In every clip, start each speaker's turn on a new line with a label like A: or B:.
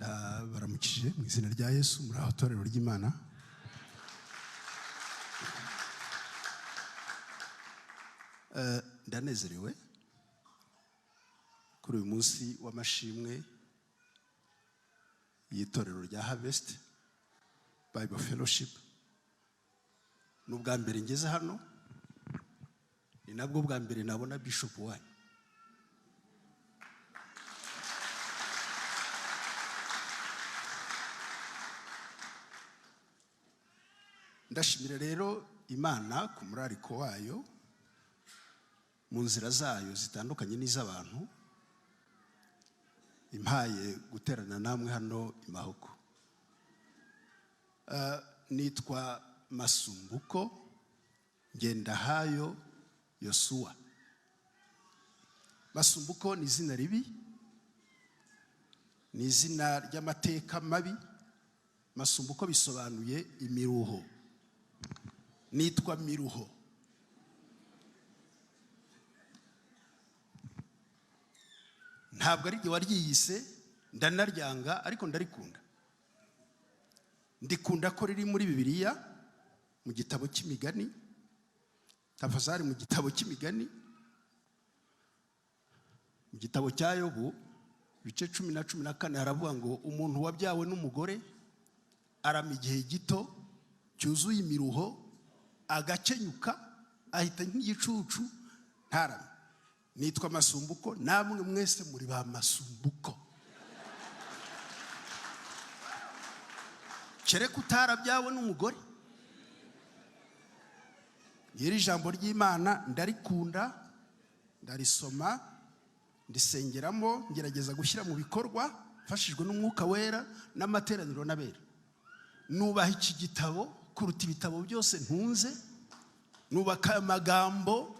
A: Ndabaramukije mu izina rya Yesu. Muri aho, torero ry'Imana? Ndanezerewe kuri uyu munsi w'amashimwe y'itorero rya Harvest Bible Fellowship. Ni ubwa mbere ngeze hano, ni nabwo bwa mbere nabona bishop wanyu. Ndashimira rero Imana ku murariko wayo, mu nzira zayo zitandukanye n'iz'abantu, impaye guterana namwe hano i Mahoko. Nitwa Masumbuko Ngendahayo Yosuwa. Masumbuko ni izina ribi, ni izina ry'amateka mabi. Masumbuko bisobanuye imiruho. Nitwa Miruho. Ntabwo ari jye waryiyise, ndanaryanga, ariko ndarikunda. Ndikunda ko riri muri Bibiliya, mu gitabo cy'Imigani. Tafazari, mu gitabo cy'Imigani, mu gitabo cya Yobu, ibice 10 na 14, haravuga ngo umuntu wabyawe n'umugore arama igihe gito cyuzuye imiruho, agakenyuka, ahita nk'igicucu, ntarame. Nitwa Masumbuko, namwe mwese muri ba Masumbuko, kereka utarabyawe n'umugore. Iri jambo ry'Imana ndarikunda, ndarisoma, ndisengeramo, ngerageza gushyira mu bikorwa mfashijwe n'Umwuka Wera n'amateraniro n'abera. Nubaha iki gitabo kuruta ibitabo byose ntunze. Nubaka amagambo,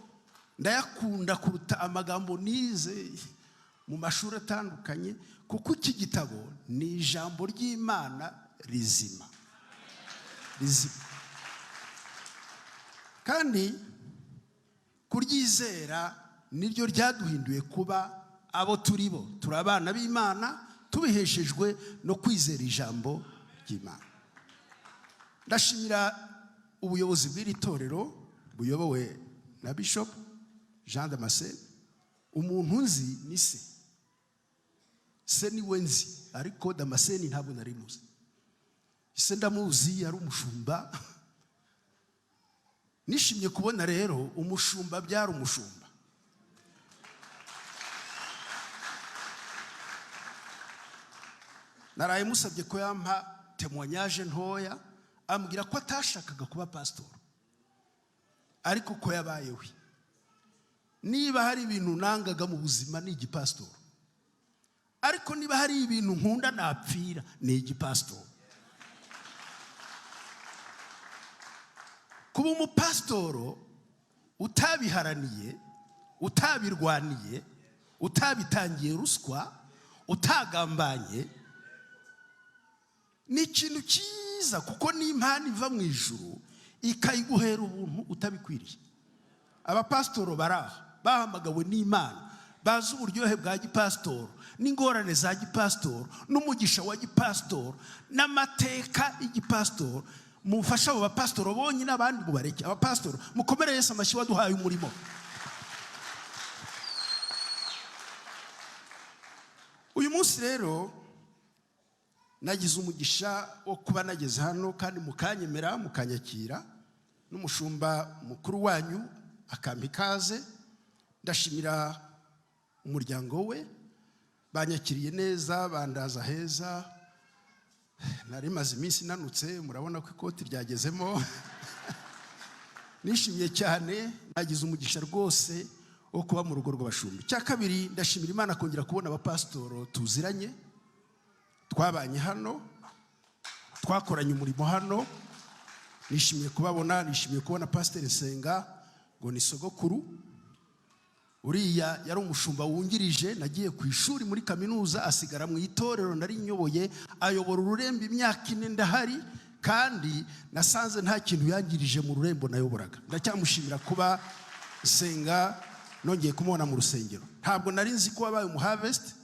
A: ndayakunda kuruta amagambo nize mu mashuri atandukanye, kuko iki gitabo ni ijambo ry'Imana rizima, rizima. Kandi kuryizera niryo ryaduhinduye kuba abo turi bo. Turi abana b'Imana tubiheshejwe no kwizera ijambo ry'Imana. Ndashimira ubuyobozi bw'iri torero buyobowe na Bishop Jean Damascene. Umuntu nzi ni se, se niwe nzi, ariko Damascene ntabwo nari muzi. Se ndamuzi, yari umushumba. Nishimye kubona rero umushumba byari umushumba. Naraye musabye ko yampa témoignage ntoya, ambwira ko atashakaga kuba pasitori, ariko ko yabayewe. Niba hari ibintu nangaga mu buzima, ni igipasitori, ariko niba hari ibintu nkunda napfira, ni igipasitori. Kuba umupasitoro utabiharaniye, utabirwaniye, utabitangiye ruswa, utagambanye, ni ikintu cyiza, kuko ni impano iva mu ijuru ikayiguhera ubuntu utabikwiriye. Abapasitoro bari aha bahamagawe n'Imana, bazi uburyohe bwa gipasitoro n'ingorane za gipasitoro n'umugisha wa gipasitoro n'amateka y'igipasitoro. Mufashe abo bapasitoro bonyine, abandi mubareke. Abapasitoro, mukomere Yesu amashyi waduhaye umurimo. Uyu munsi rero nagize umugisha wo kuba nageze hano, kandi mukanyemera, mukanyakira, n'umushumba mukuru wanyu akampa ikaze. Ndashimira umuryango we, banyakiriye neza, bandaza heza. Nari maze iminsi nanutse, murabona ko ikoti ryagezemo. Nishimiye cyane, nagize umugisha rwose wo kuba mu rugo rw'abashumba. Icya kabiri, ndashimira Imana kongera kubona abapasitoro tuziranye, twabanye hano, twakoranye umurimo hano. Nishimiye kubabona. Nishimiye kubona Pasiteri Nsenga, ngo ni sogokuru. Uriya yari umushumba wungirije. Nagiye ku ishuri muri kaminuza, asigara mu itorero nari nyoboye, ayobora ururembo imyaka 4 ndahari, kandi nasanze nta kintu yangirije mu rurembo nayoboraga. Ndacyamushimira kuba Nsenga nongeye kumubona mu rusengero. Ntabwo nari nzi ko wabaye umuharvest,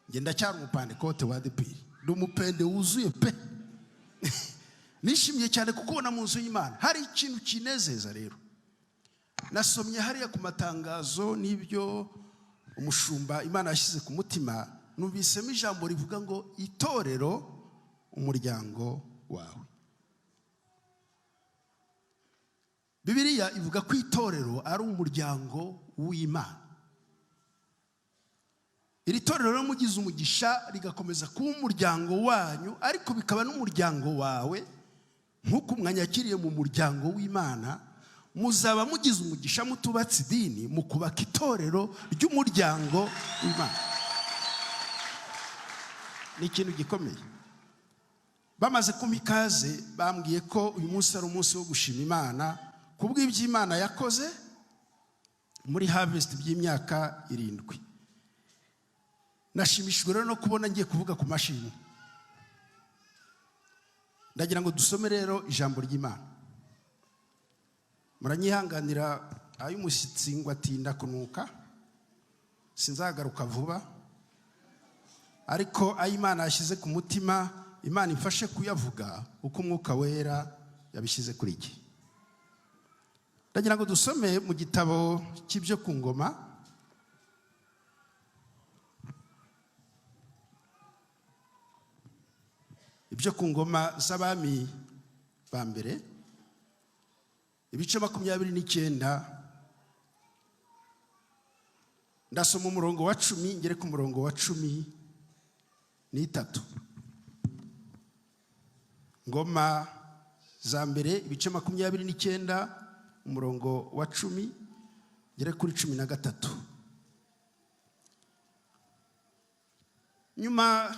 A: njye ndacyari umupantekote wa ADEPR. Ndi umupende wuzuye pe. Nishimiye cyane kukubona mu nzu y'Imana. Hari ikintu kinezeza rero. Nasomye hariya ku matangazo n'ibyo umushumba Imana yashyize ku mutima, numvisemo ijambo rivuga ngo itorero umuryango wawe. Bibiliya ivuga ko itorero ari umuryango w'Imana. Iri torero rero mugize umugisha rigakomeza kuba umuryango wanyu, ariko bikaba n'umuryango wawe, nk'uko mwanyakiriye mu muryango w'Imana, muzaba mugize umugisha mutubatse idini, mu kubaka itorero ry'umuryango w'Imana. Ni ikintu gikomeye. Bamaze kumpa ikaze, bambwiye ko uyu munsi ari umunsi wo gushima Imana kubw'iby'Imana yakoze muri Harvest by'imyaka 7. Nashimishijwe rero no kubona ngiye kuvuga ku mashini. Ndagira ngo dusome rero ijambo ry'Imana. Muranyihanganira ay'umushyitsi ngo atinda kunuka, sinzagaruka vuba, ariko ay'Imana yashyize ku mutima, Imana imfashe kuyavuga uko Umwuka Wera yabishyize kuri iki. Ndagira ngo dusome mu gitabo cy'ibyo ku ngoma, ibyo ku ngoma z'abami ba mbere, ibice 29. Ndasoma umurongo wa 10 ngere ku murongo wa 13. Ngoma za mbere ibice 29, umurongo wa 10 ngere kuri 13. Nyuma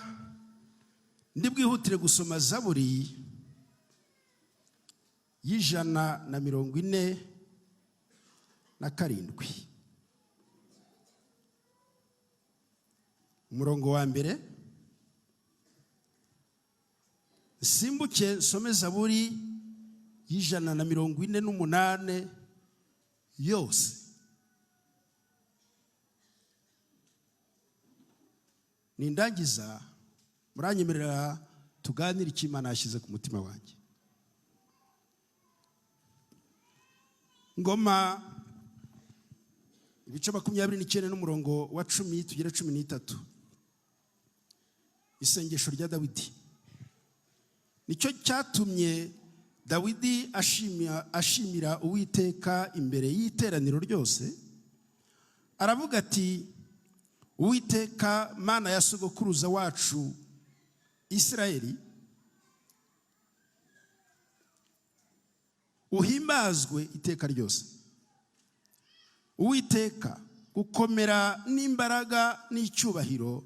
A: ndi bwihutire gusoma Zaburi y'147, umurongo wa mbere. Simbuke nsome Zaburi y'148 yose. Nindangiza muranyemerera tuganire icyo Imana yashyize ku mutima wanjye. Ngoma ibice 29 n'umurongo wa 10 tugere 13. Isengesho rya Dawidi. Nicyo cyatumye Dawidi ashimira Uwiteka imbere y'iteraniro ryose, aravuga ati: Uwiteka Mana ya sogokuruza wacu Isirayeli, uhimbazwe iteka ryose. Uwiteka, gukomera n'imbaraga n'icyubahiro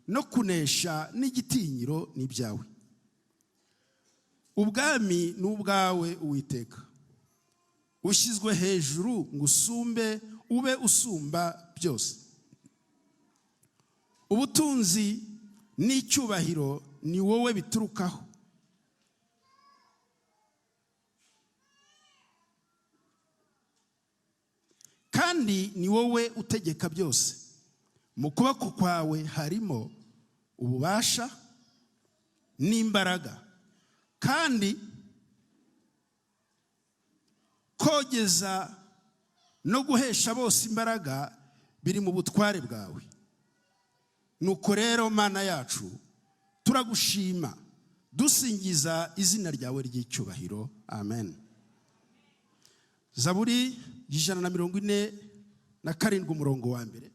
A: no kunesha n'igitinyiro ni ibyawe. Ubwami ni ubwawe Uwiteka, ushyizwe hejuru ngo usumbe, ube usumba byose. Ubutunzi n'icyubahiro ni wowe biturukaho. Kandi ni wowe utegeka byose. Mu kuboko kwawe harimo ububasha n'imbaraga, kandi kogeza no guhesha bose imbaraga biri mu butware bwawe. Nuko rero Mana yacu, turagushima dusingiza izina ryawe ry'icyubahiro. Amen. Zaburi y'147 umurongo wa mbere.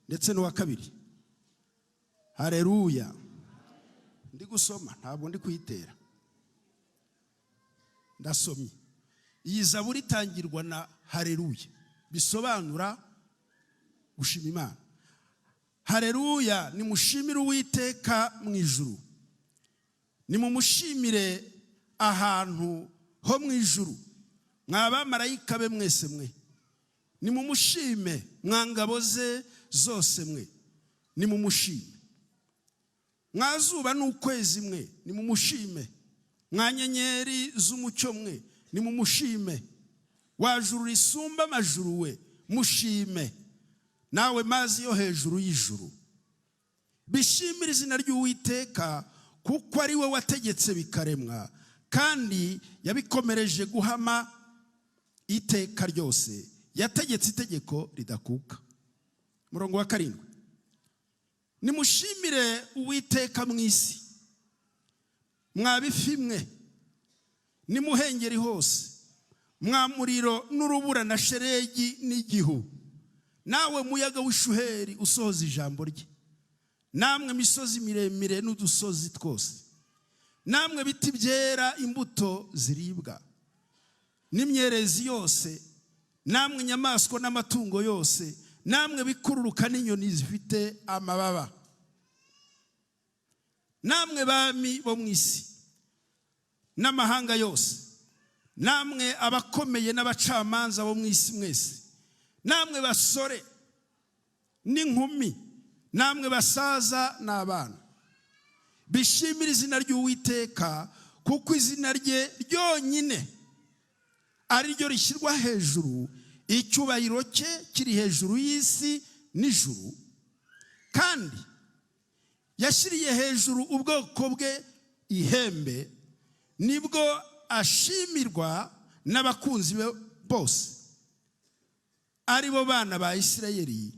A: Ndetse n'uwa kabiri. Haleluya. Ndi gusoma, ntabwo ndi kuyitera. Ndasomye. Iyi zaburi itangirwa na haleluya, bisobanura gushima Imana. Haleluya, nimushimire Uwiteka mu ijuru, nimumushimire ahantu ho mu ijuru, mwa bamarayika be mwese mwe, nimumushime mwa ngabo ze zose mwe, nimumushime mwa zuba n'ukwezi mwe, nimumushime mwa nyenyeri z'umucyo mwe, nimumushime wa juru risumba amajuru we, Mushime nawe mazi yo hejuru y'ijuru. Bishimire izina ry'Uwiteka, kuko ari we wategetse bikaremwa, kandi yabikomereje guhama iteka ryose. Yategetse itegeko ridakuka. Murongo wa 7: Nimushimire Uwiteka mu isi, mwa bifi mwe, nimuhengeri hose, mwa muriro n'urubura na sheregi n'igihu, nawe muyaga w'ishuheri usohoza ijambo rye, namwe misozi miremire n'udusozi twose, namwe biti byera imbuto ziribwa n'imyerezi yose, namwe inyamaswa n'amatungo yose, namwe bikururuka n'inyoni zifite amababa, namwe bami bo mu isi n'amahanga yose, namwe abakomeye n'abacamanza bo mu isi mwese, namwe basore n'inkumi, namwe basaza n'abana. Bishimire izina ry'Uwiteka, kuko izina rye ryonyine ari ryo rishyirwa hejuru. Icyubahiro cye kiri hejuru y'isi n'ijuru. Kandi yashyiriye hejuru ubwoko bwe ihembe, nibwo ashimirwa n'abakunzi be bose, ari bo bana ba Isirayeli,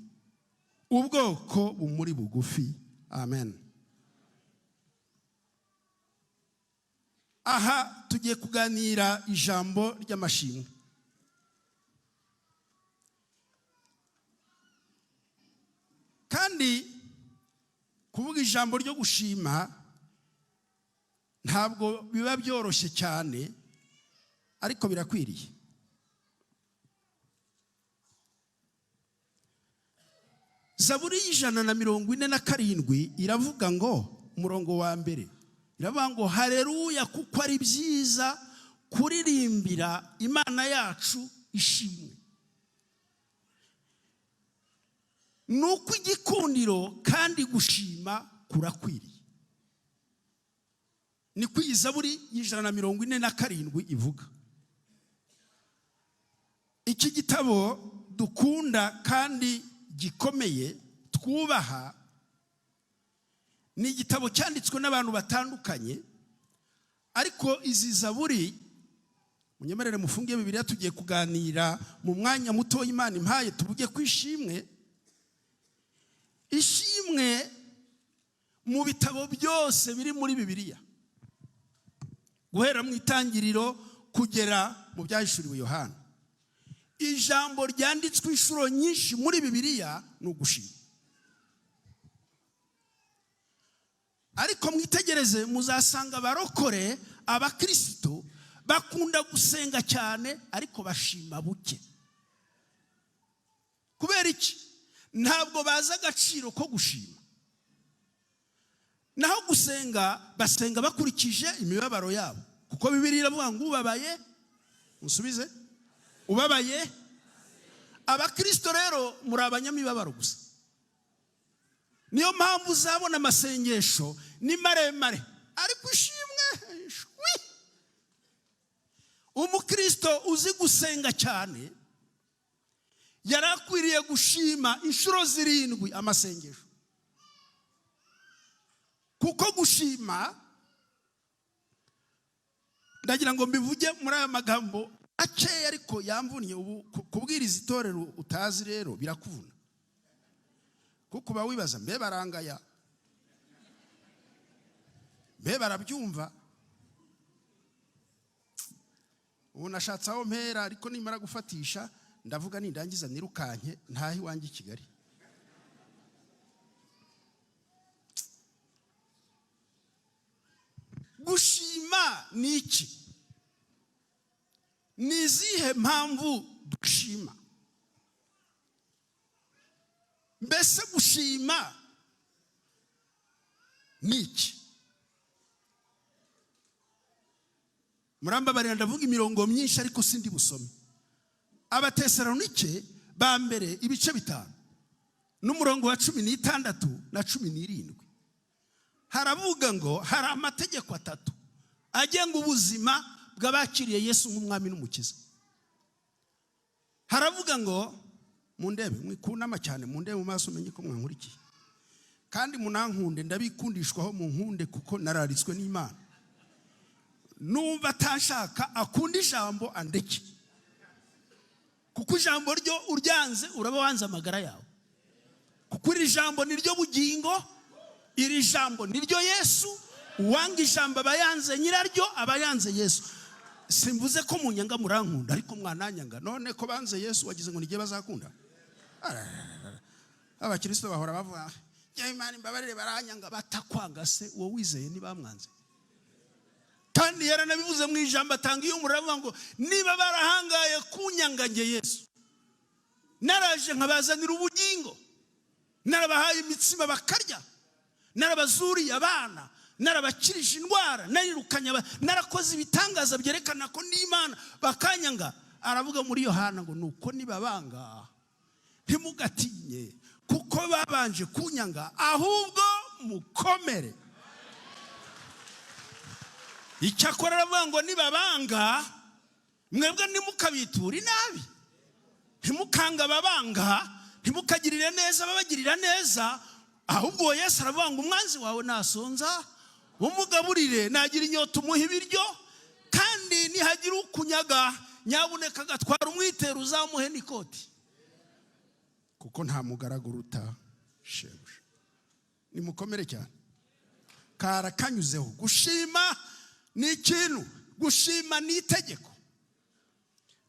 A: ubwoko bumuri bugufi. Amen. Aha tugiye kuganira ijambo ry'amashimwe. Kandi kuvuga ijambo ryo gushima ntabwo biba byoroshye cyane, ariko birakwiriye. Zaburi y'147 iravuga ngo, umurongo wa 1 iravuga ngo: "Hareruya, kuko ari byiza kuririmbira Imana yacu ishimwe." Ni uko igikundiro kandi gushima kurakwiriye. Niko iyi Zaburi y'147 ivuga. Iki gitabo dukunda kandi gikomeye twubaha ni igitabo cyanditswe n'abantu batandukanye, ariko izi zaburi, munyemerere mufunge Bibiliya, tugiye kuganira mu mwanya muto Imana impaye, tuvuge ku ishimwe. Ishimwe mu bitabo byose biri muri Bibiliya, guhera mu Itangiriro kugera mu Byahishuriwe Yohana, ijambo ryanditswe inshuro nyinshi muri Bibiliya ni ugushima. Ariko mwitegereze, muzasanga abarokore, abakirisito bakunda gusenga cyane, ariko bashima buke. Kubera iki? Ntabwo bazi agaciro ko gushima. Naho gusenga, basenga bakurikije imibabaro yabo, kuko Bibiliya iravuga ngo ubabaye musubize, ubabaye. Abakirisito rero muri abanyamibabaro gusa. Niyo mpamvu uzabona amasengesho ni maremare, ariko ishimwe shwi. Umukristo uzi gusenga cyane yari akwiriye gushima inshuro 7 amasengesho, kuko gushima, ndagira ngo mbivuge muri aya magambo akeya ariko yamvunnye. Ubu kubwiriza itorero utazi rero birakuvuna, kuko uba wibaza: mbe barangaya, mbe barabyumva? Ubu nashatse aho mpera, ariko nimara gufatisha ndavuga, nindangiza nirukanke ntahe iwanjye i Kigali. Gushima ni iki? Ni izihe mpamvu dushima? Mbese gushima ni iki? Murambabarira, ndavuga imirongo myinshi ariko sindi busome. Abatesalonike ba mbere ibice 5 n'umurongo wa 16 na 17, haravuga ngo hari amategeko 3 agenga ubuzima bw'abakiriye Yesu nk'umwami n'umukiza. Haravuga ngo Mundebe, mwikunama cyane, mundebe mu maso, umenye ko mwankurikiye kandi munankunde. Ndabikundishwaho, munkunde kuko nararitswe n'Imana. Numva atashaka akunda ijambo andeke, kuko ijambo ryo uryanze uraba wanze amagara yawe, kuko iri jambo ni ryo bugingo, iri jambo ni ryo Yesu. Uwanga ijambo aba yanze nyiraryo, aba yanze Yesu. Simvuze ko munyanga, murankunda, ariko mwananyanga. None ko banze Yesu, wagize ngo n'igihe bazakunda? Abakirisito bahora bavuga: "Jya Imana imbabarire, baranyanga." Batakwanga se, uwo wizeye ntibamwanze? Kandi yaranabivuze mu ijambo, atanga iyo umuriro ngo: "Niba barahangaye kunyanga nge Yesu, naraje nkabazanira ubugingo, narabahaye imitsima bakarya, narabazuriye abana, narabakirije indwara, narirukanye, narakoze ibitangaza byerekana ko n'Imana, bakanyanga." Aravuga muri Yohana ngo: "Nuko nibabanga ntimugatinye, kuko babanje kunyanga, ahubwo mukomere." Icyakora aravuga ngo: "Nibabanga mwebwe ntimukabiture inabi, ntimukanga ababanga, ntimukagirire neza ababagirira neza." Ahubwo uwo Yesu aravuga ngo: "Umwanzi wawe nasonza umugaburire, nagira inyota umuha ibiryo, kandi nihagira ukunyaga, nyabuneka agatwara umwitero, uzamuhe n'ikoti, kuko nta mugaragu uruta shebuja." Nimukomere cyane, karakanyuzeho. Gushima ni ikintu, gushima ni itegeko.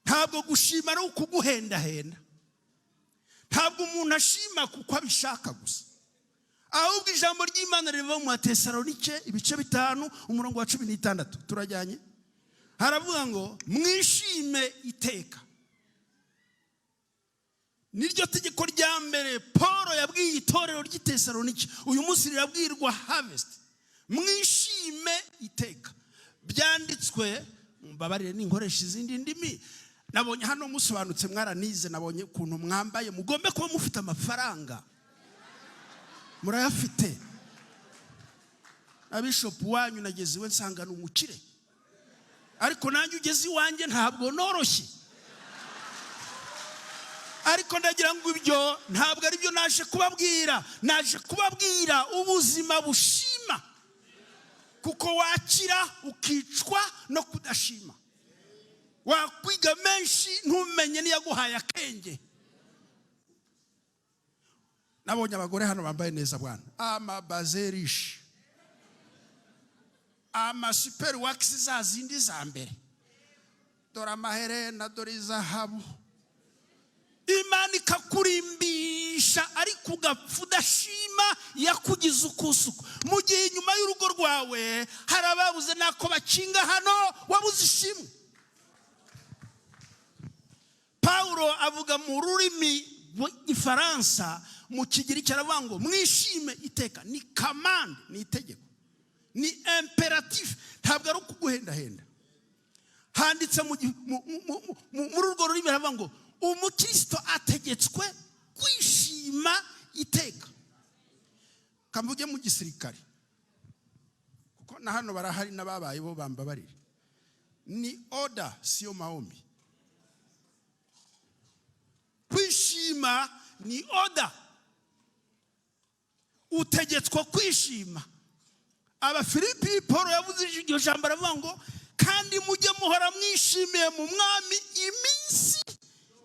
A: Ntabwo gushima ari ukuguhendahenda. Ntabwo umuntu ashima kuko abishaka gusa, ahubwo ijambo ry'Imana riva mu Batesalonike ibice 5, umurongo wa 16. Turajyanye? Haravuga ngo: "Mwishime iteka." Niryo tegeko rya mbere Paul yabwiye itorero ry'i Tesalonike, uyu munsi rirabwirwa Harvest: "Mwishime iteka." Byanditswe, mbabarire ninkoresha izindi ndimi. Nabonye hano musobanutse, mwaranize, nabonye ukuntu mwambaye, mugombe kuba mufite amafaranga, murayafite. Na bishopu wanyu nageze iwe nsanga ni umukire, ariko nanjye ugeze iwanjye ntabwo noroshye. Ariko ndagira ngo ibyo ntabwo ari byo naje kubabwira. Naje kubabwira ubuzima bushima, kuko wakira ukicwa no kudashima, wakwiga menshi ntumenye niyaguhaye akenge. Nabonye abagore hano bambaye neza bwana, amabazerishi, ama super wax, za zindi za mbere, dore amaherena, dore izahabu. Imana ikakurimbisha, ariko ugapfa udashima yakugize ukusuku, mu gihe inyuma y'urugo rwawe hari ababuze n'ako bakinga. Hano wabuze ishimwe. Pawulo avuga mu rurimi rw'Igifaransa, mu Kigiriki aravuga ngo: "Mwishime iteka." Ni commande, ni itegeko, ni impératif, ntabwo ari ukuguhendahenda. Handitse muri urwo rurimi, haravuga ngo umukristo ategetswe kwishima iteka. Kamvuge mu gisirikare, kuko na hano barahari n'ababaye bo bambabarire: ni order, siyo maombi. Kwishima ni order, utegetswe kwishima. Abafilipi, Paul yavuze iryo jambo, aravuga ngo: "Kandi mujye muhora mwishimiye mu Mwami iminsi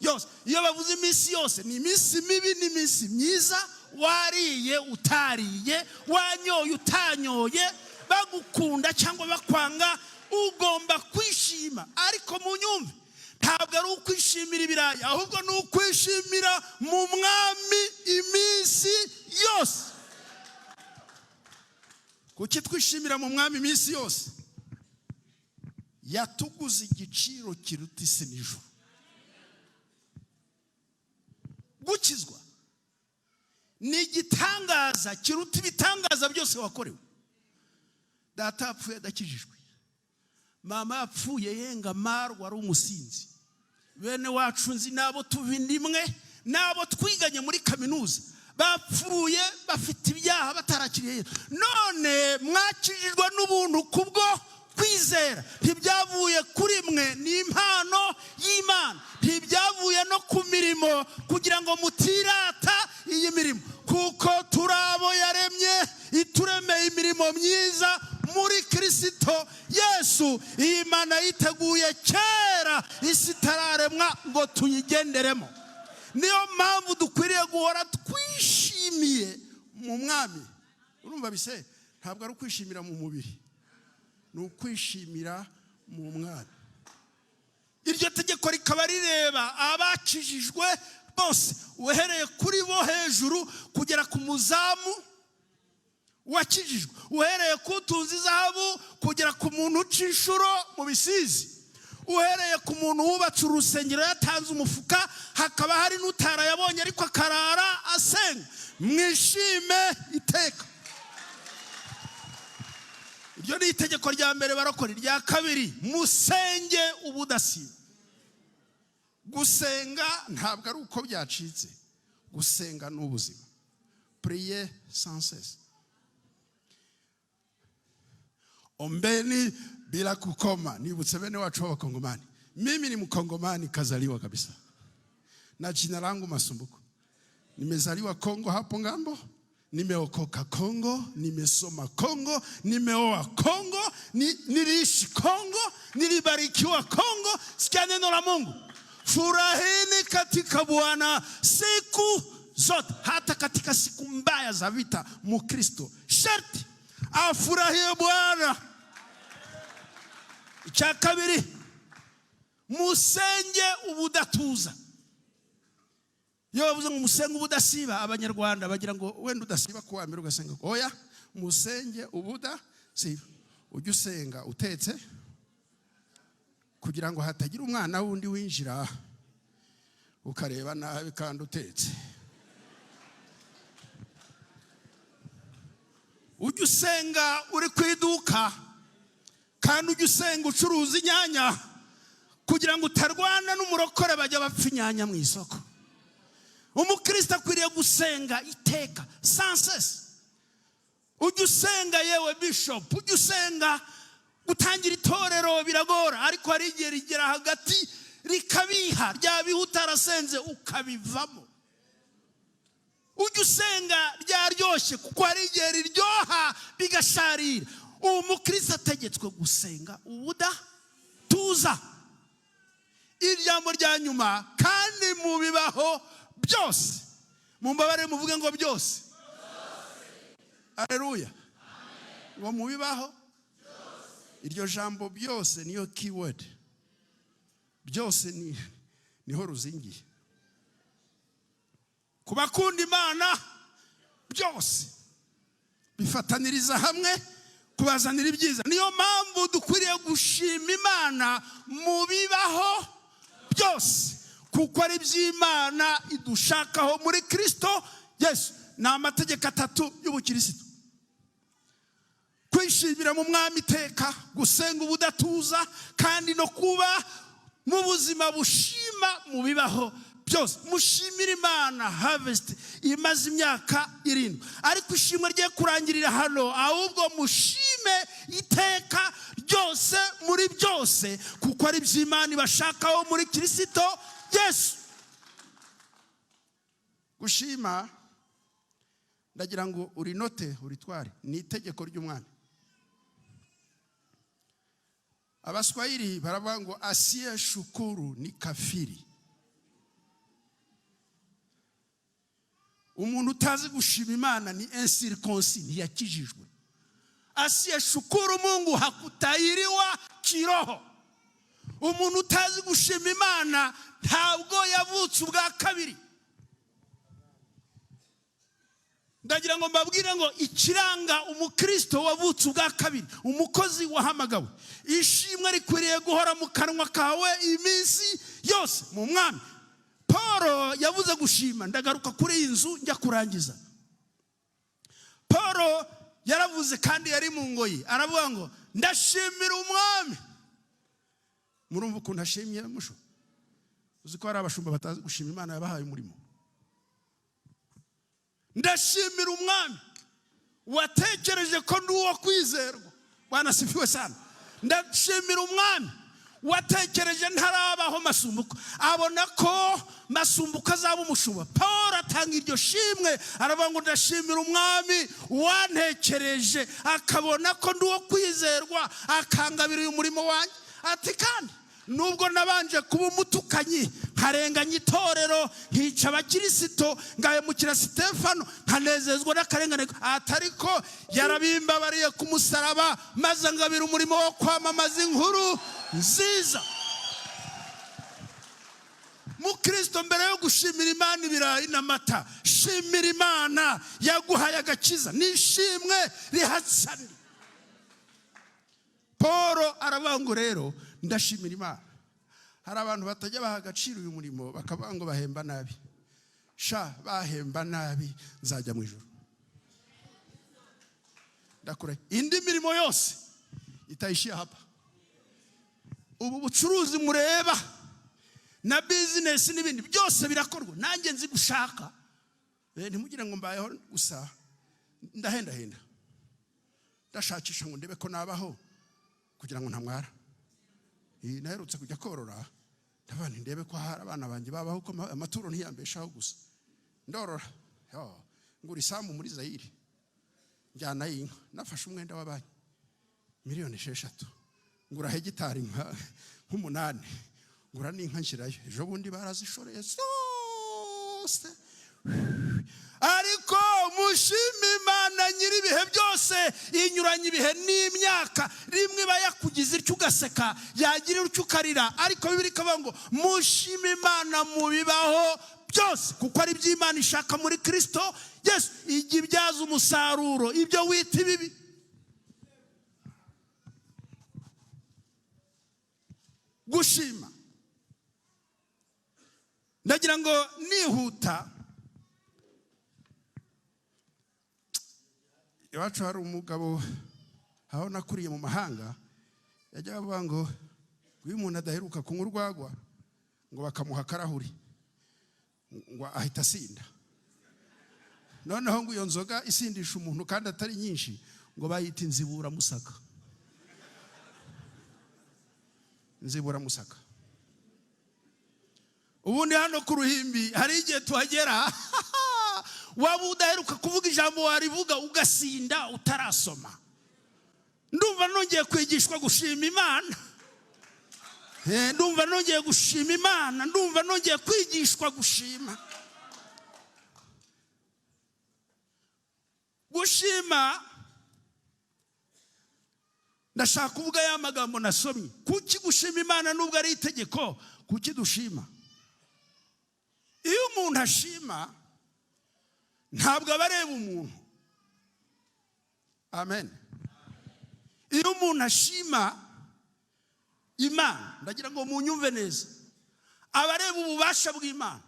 A: yose." Iyo bavuze iminsi yose, ni iminsi mibi n'iminsi myiza, wariye utariye, wanyoye utanyoye, bagukunda cyangwa bakwanga, ugomba kwishima. Ariko mu nyumve, ntabwo ari ukwishimira ibirayi, ahubwo ni ukwishimira mu Mwami iminsi yose. Kuki twishimira mu Mwami iminsi yose? Yatuguze igiciro kiruta isi n'ijuru. Gukizwa ni igitangaza kiruta ibitangaza byose wakorewe. Data yapfuye adakijijwe, mama yapfuye yenga amarwa, ari umusinzi. Bene wacu nzi n'abo tuva inda imwe n'abo twiganye muri kaminuza bapfuye bafite ibyaha, batarakiriye Yesu. None mwakijijwe n'ubuntu kubwo. Kwizera ntibyavuye kuri mwe, ni impano y'Imana. Ntibyavuye no ku mirimo, kugira ngo mutirata iyi mirimo. Kuko turi abo yaremye, ituremeye imirimo myiza muri Kirisito Yesu. Iyi Mana yiteguye kera isi itararemwa ngo tuyigenderemo. Niyo mpamvu dukwiriye guhora twishimiye mu Mwami. Urumva bise ntabwo ari ukwishimira mu mubiri, ni ukwishimira mu Mwami. Iryo tegeko rikaba rireba abakijijwe bose, uhereye kuri bo hejuru kugera ku muzamu wakijijwe, uhereye ku utunze izahabu kugera ku muntu uca inshuro mu bisizi, uhereye ku muntu wubatse urusengero yatanze umufuka, hakaba hari n'utarayabonye ariko akarara asenga. Mwishime iteka. Iryo ni itegeko rya mbere barakora. Irya kabiri, musenge ubudasiba. Gusenga ntabwo ari uko byacitse, gusenga ni ubuzima. Priez sans cesse. Ombeni bila kukoma. Nibutse bene wacu w'Abakongomani. Mimi ni Mkongomani kazaliwa kabisa, na jina langu Masumbuko. Nimezaliwa Kongo hapo ngambo, nimeokoka Kongo, nimesoma Kongo, nimeoa Kongo, niliishi Kongo, nilibarikiwa Kongo. Sikia neno la Mungu: furahini katika Bwana siku zote, hata katika siku mbaya za vita. Mukristo sharti afurahie Bwana. Icya kabiri, musenge ubudatuza. Iyo bavuze ngo musenge ubudasiba, Abanyarwanda bagira ngo wenda udasiba kuwa mbere ugasenga. Oya, musenge ubudasiba. Ujye usenga utetse, kugira ngo hatagira umwana wundi winjira ukareba nabi kandi utetse. Ujye usenga uri ku iduka, kandi ujye usenga ucuruza inyanya, kugira ngo utarwana n'umurokore bajya bapfa inyanya mu isoko. Umukristo akwiriye gusenga iteka, sans cesse. Ujye usenga, yewe bishop, ujye usenga. Gutangira itorero biragora, ariko hari igihe rigera hagati rikabiha, ryabiha utarasenze ukabivamo. Ujye usenga ryaryoshye, kuko hari igihe riryoha bigasharira. Uwo mukristo ategetswe gusenga ubudatuza. Ijambo rya nyuma, kandi mu bibaho byose, mumbabare muvuge ngo byose. Aleluya! Ngo mu bibaho, iryo jambo byose niyo keyword. Byose ni niho ruzingiye. Ku bakunda Imana byose bifataniriza hamwe kubazanira ibyiza. Niyo mpamvu dukwiriye gushima Imana mu bibaho byose, kuko ari iby'Imana idushakaho muri Kirisito Yesu. Ni amategeko atatu y'ubukirisitu: kwishimira mu Mwami iteka, gusenga ubudatuza, kandi no kuba mu buzima bushima mu bibaho byose. Mushimire Imana Harvest imaze imyaka 7, ariko ishimwe rye kurangirira hano, ahubwo mushime iteka ryose muri byose, kuko ari iby'Imana ibashakaho muri Kirisito Yesu. Gushima, ndagira ngo urinote uritware, ni itegeko ry'Umwami. Abaswahili baravuga ngo asiye shukuru ni kafiri. Umuntu utazi gushima Imana ni incirconcis, ntiyakijijwe. Asiye shukuru Mungu hakutahiriwa kiroho. Umuntu utazi gushima Imana ntabwo yavutse ubwa kabiri. Ndagira ngo mbabwire ngo ikiranga umukristo wavutse ubwa kabiri, umukozi wahamagawe, ishimwe rikwiriye guhora mu kanwa kawe iminsi yose mu Mwami. Paul yavuze gushima. Ndagaruka kuri iyi nzu njya kurangiza. Paul yaravuze, kandi yari mu ngoyi, aravuga ngo ndashimira Umwami. Murumva ukuntu ashimye musho? Uzi ko hari abashumba batazi gushima Imana yabahaye umurimo. Ndashimira Umwami watekereje ko ndi uwo kwizerwa. Bwana sifiwe sana. Ndashimira Umwami watekereje ntarabaho Masumbuko, abona ko Masumbuko azaba umushumba. Paul atanga iryo shimwe, aravuga ngo: "Ndashimira Umwami wantekereje, akabona ko ndi uwo kwizerwa, akangabira uyu murimo wanjye." Ati: "Kandi nubwo nabanje kuba umutukanyi, nkarenganya itorero, nkica abakirisito, ngahemukira Sitefano, nkanezezwa n'akarengane," atari ko yarabimbabariye ku musaraba, maze ngabira umurimo wo kwamamaza inkuru nziza. Mukristo, mbere yo gushimira Imana ibirayi n'amata, shimira Imana yaguhaye agakiza. Nishimwe rihatsani. Paul aravuga ngo: "Rero ndashimira Imana." Hari abantu batajya baha agaciro uyu murimo, bakavuga ngo bahemba nabi. Sha, bahemba nabi, nzajya mu ijoro. Ndakure indi mirimo yose itaishia hapa. Ubu bucuruzi mureba na business n'ibindi byose birakorwa, nanjye nzi gushaka. Ntimugire ngo mbayeho gusa. Ndahendahenda, ndashakisha ngo ndebe ko nabaho kugira ngo ntamwara. Naherutse kujya korora, ndabona ndebe ko hari abana banjye babaho, ko amaturo ntiyambeshaho gusa. Ndorora. Yo, ngura isambu muri Zayire, njyana y'inka, nafashe umwenda wa banki miliyoni 6, ngura hegitari nk'umunani, ngura n'inka nshyirayo. Ejo bundi barazishoreye zose. Ariko mushima Imana nyir'ibihe byose, inyuranye ibihe n'imyaka. Rimwe iba yakugize ityo ugaseka, yagira utyo ukarira, ariko Bibiliya ikavuga ngo: "Mushime Imana mu bibaho byose, kuko ari iby'Imana ishaka muri Kirisito Yesu." Ijya ibyaza umusaruro ibyo wita ibibi. Gushima, ndagira ngo nihuta. Iwacu hari umugabo, aho nakuriye mu mahanga, yajyaga avuga ngo iyo umuntu adaheruka kunywa urwagwa, ngo bakamuha akarahuri, ngo ahita asinda. Noneho ngo iyo nzoga isindisha umuntu kandi atari nyinshi, ngo bayita inziburamusaka. Inziburamusaka. Ubundi hano ku ruhimbi hari igihe tuhagera, waba udaheruka kuvuga ijambo, warivuga ugasinda utarasoma. Ndumva nongeye kwigishwa gushima Imana. Ndumva nongeye gushima Imana, ndumva nongeye kwigishwa gushima. Gushima, ndashaka kuvuga ya magambo nasomye. Kuki gushima Imana nubwo ari itegeko? Kuki dushima? Iyo umuntu ashima, ntabwo aba areba umuntu. Amen. Iyo umuntu ashima Imana, ndagira ngo munyumve neza, aba areba ububasha bw'Imana.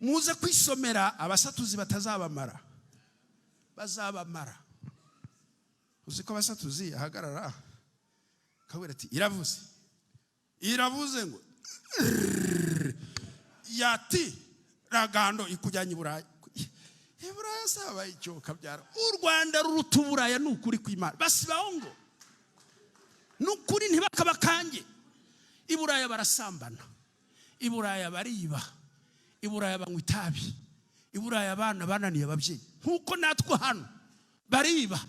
A: Muze kwisomera, abasatuzi batazabamara, bazabamara. Uzi ko abasatuzi ahagarara akabwira ati: "Iravuze, iravuze ngo yati ragando ikujyanye i Burayi." I Buraya sabaye icyo kabyara. U Rwanda ruruta Uburaya, ni ukuri kw'Imana. Basibaho ngo ni ukuri, ntibakabakange. I Buraya barasambana, i Buraya bariba, i Buraya banywa itabi, i Buraya abana bananiye ababyeyi nk'uko natwe hano bariba,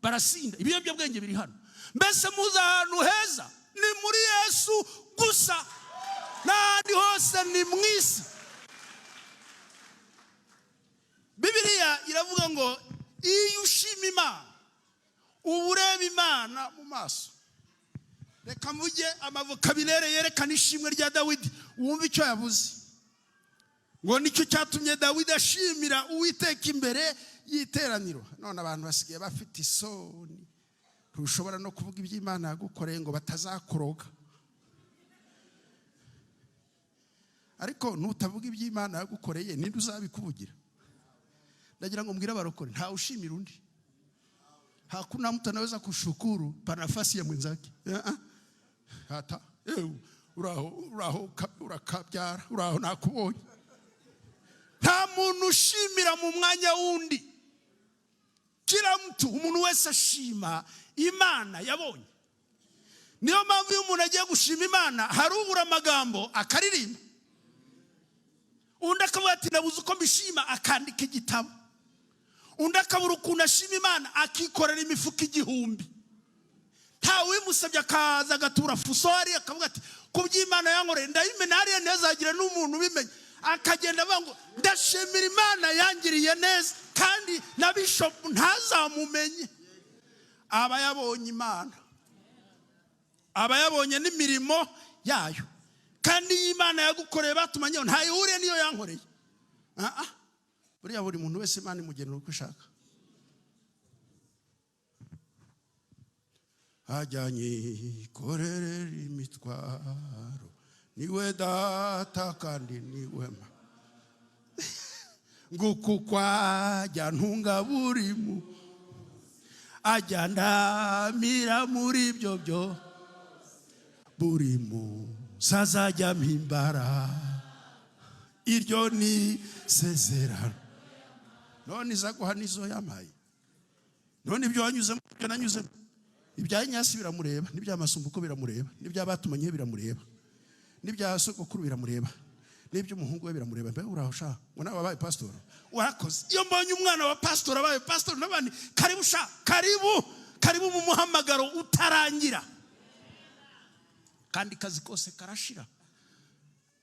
A: barasinda, ibiyobyabwenge biri hano. Mbese muzi ahantu heza? Ni muri Yesu gusa, n'ahandi hose ni mu isi. Bibiliya iravuga ngo iyo ushima Imana, uba ureba Imana mu maso. Reka mvuge amavokabulere yerekana ishimwe rya Dawidi, wumve icyo yavuze. Ngo nicyo cyatumye Dawidi ashimira Uwiteka imbere y'iteraniro. None abantu basigaye bafite isoni, ntushobora no kuvuga iby'Imana yagukoreye ngo batazakuroga. Ariko nutavuga iby'Imana yagukoreye, ninde uzabikuvugira? Ndagira ngo mbwire abarokore, ntawe ushimira undi. Hakuna mtu anaweza kushukuru pa nafasi ya mwenzake. Hata uraho, uraho, urakabyara, uraho, nakubonye. Nta muntu ushimira mu mwanya wundi. Kila mtu, umuntu wese ashima Imana yabonye. Niyo mpamvu iyo umuntu agiye gushima Imana hari ubura amagambo akaririmba, undi akavuga ati: "Nabuze uko mbishima," akandika igitabo, undi akabura ukuntu ashima Imana akikorera imifuka 1000 ntawe ubimusabye, akaza agatura fuso hariya, akavuga ati: "Ku by'Imana yankoreye ndayimena hariya ntihazagire n'umuntu ubimenya." Akagenda avuga ngo: "Ndashimira Imana yangiriye neza," kandi na bishopu ntazamumenye. Aba yabonye Imana, aba yabonye n'imirimo yayo. Kandi iyo Imana yagukoreye batumanyeho ntayihuriye n'iyo yankoreye. Ah, ah. Buriya buri muntu wese Imana imugenera uko ishaka. Ajyanye ikorerera imitwaro, niwe data kandi niwe ma nguku kwajya ntunga buri mu ajya ndamira muri ibyo byo buri munsi azajya mpimbara. Iryo ni sezerano. None iza guha nizo yampaye. None ibyo wanyuzemo, ibyo nanyuzemo, ibya Nyasi biramureba, n'ibya Masumbuko biramureba, n'ibya biramureba, n'ibya sogokuru biramureba, n'iby'umuhungu we biramureba. Mbe uraho sha, ngo nawe wabaye pasitori, warakoze. Iyo mbonye umwana wa pasitori abaye pasitori n'abandi, karibu sha, karibu, karibu mu muhamagaro utarangira. Kandi kazi kose karashira,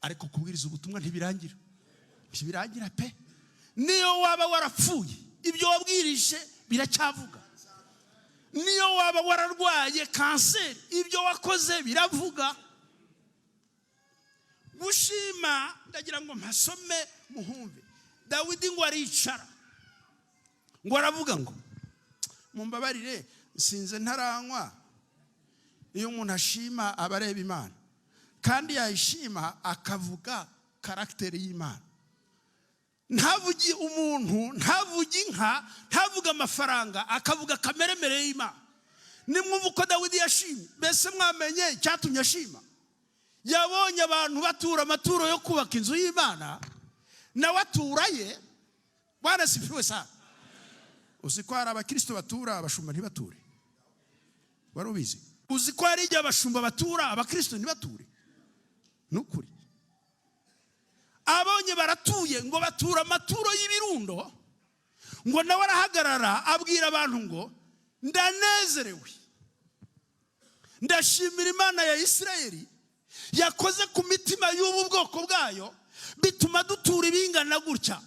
A: ariko kubwiriza ubutumwa ntibirangira, ntibirangira pe. Niyo waba warapfuye, ibyo wabwirije biracyavuga. Niyo waba wararwaye kanseri, ibyo wakoze biravuga. Gushima, ndagira ngo mpasome muhumve. Dawidi ngo aricara, ngo aravuga ngo: "Mumbabarire, nsinze ntaranywa." Iyo umuntu ashima aba areba Imana, kandi yayishima akavuga caractère y'Imana. Ntavuge umuntu, ntavuge inka, ntavuge amafaranga, akavuga kameremere y'Imana. Nimwumva uko Dawidi yashimye. Mbese mwamenye icyatumye ashima? Yabonye abantu batura amaturo yo kubaka inzu y'Imana, nawe aturaye. Bwana sifiwe sana. Uzi ko hari abakristo batura, abashumba ntibature? Wari ubizi? Uzi ko hari igihe abashumba batura, abakristo ntibature? Ni ukuri. Abonye baratuye, ngo batura amaturo y'ibirundo, ngo nawe arahagarara abwira abantu ngo: "Ndanezerewe, ndashimira Imana ya Isirayeli yakoze ku mitima y'ubu bwoko bwayo bituma dutura ibingana gutya."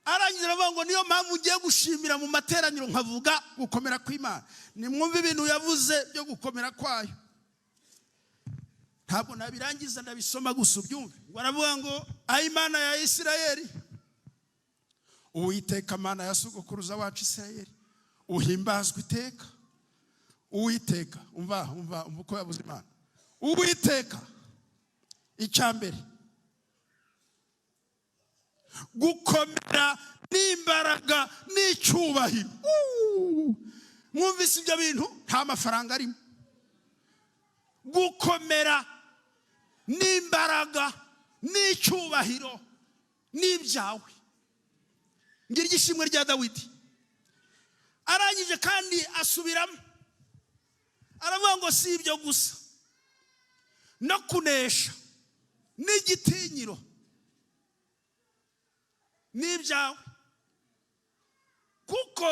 A: Arangiza aravuga ngo: "Niyo mpamvu ugiye gushimira mu materaniro, nkavuga gukomera kw'Imana." Nimwumve ibintu yavuze byo gukomera kwayo. Ntabwo nabirangiza, ndabisoma gusa ubyumve. Ngo aravuga ngo: "Aho Imana ya Isirayeli, Uwiteka Mana ya sogokuruza wacu Isirayeli, uhimbazwa iteka. Uwiteka." Umva, umva, umva uko yabuze Imana. Uwiteka, icya mbere, gukomera n'imbaraga n'icyubahiro. Mwumvise ibyo bintu? Nta mafaranga arimo. Gukomera n'imbaraga n'icyubahiro n'ibyawe. Ngira ishimwe rya Dawidi. Arangije kandi asubiramo aravuga ngo: "Si ibyo gusa, no kunesha n'igitinyiro n'ibyawe, kuko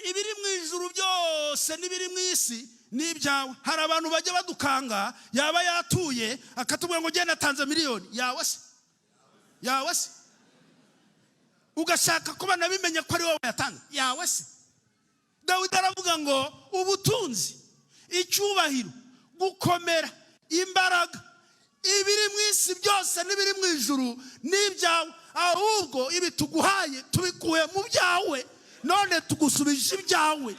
A: ibiri mu ijuru byose n'ibiri mu isi ni ibyawe." Hari abantu bajya badukanga, yaba yatuye akatubwira ngo: "Genda, atanze miliyoni yawe se, yawe se?" Ugashaka ko banabimenya ko ari wowe yatanze. Yawe se? Dawidi aravuga ngo: "Ubutunzi, icyubahiro, gukomera, imbaraga, ibiri mu isi byose n'ibiri mu ijuru ni ibyawe. Ahubwo ibi tuguhaye tubikuye mu byawe, none tugusubije ibyawe."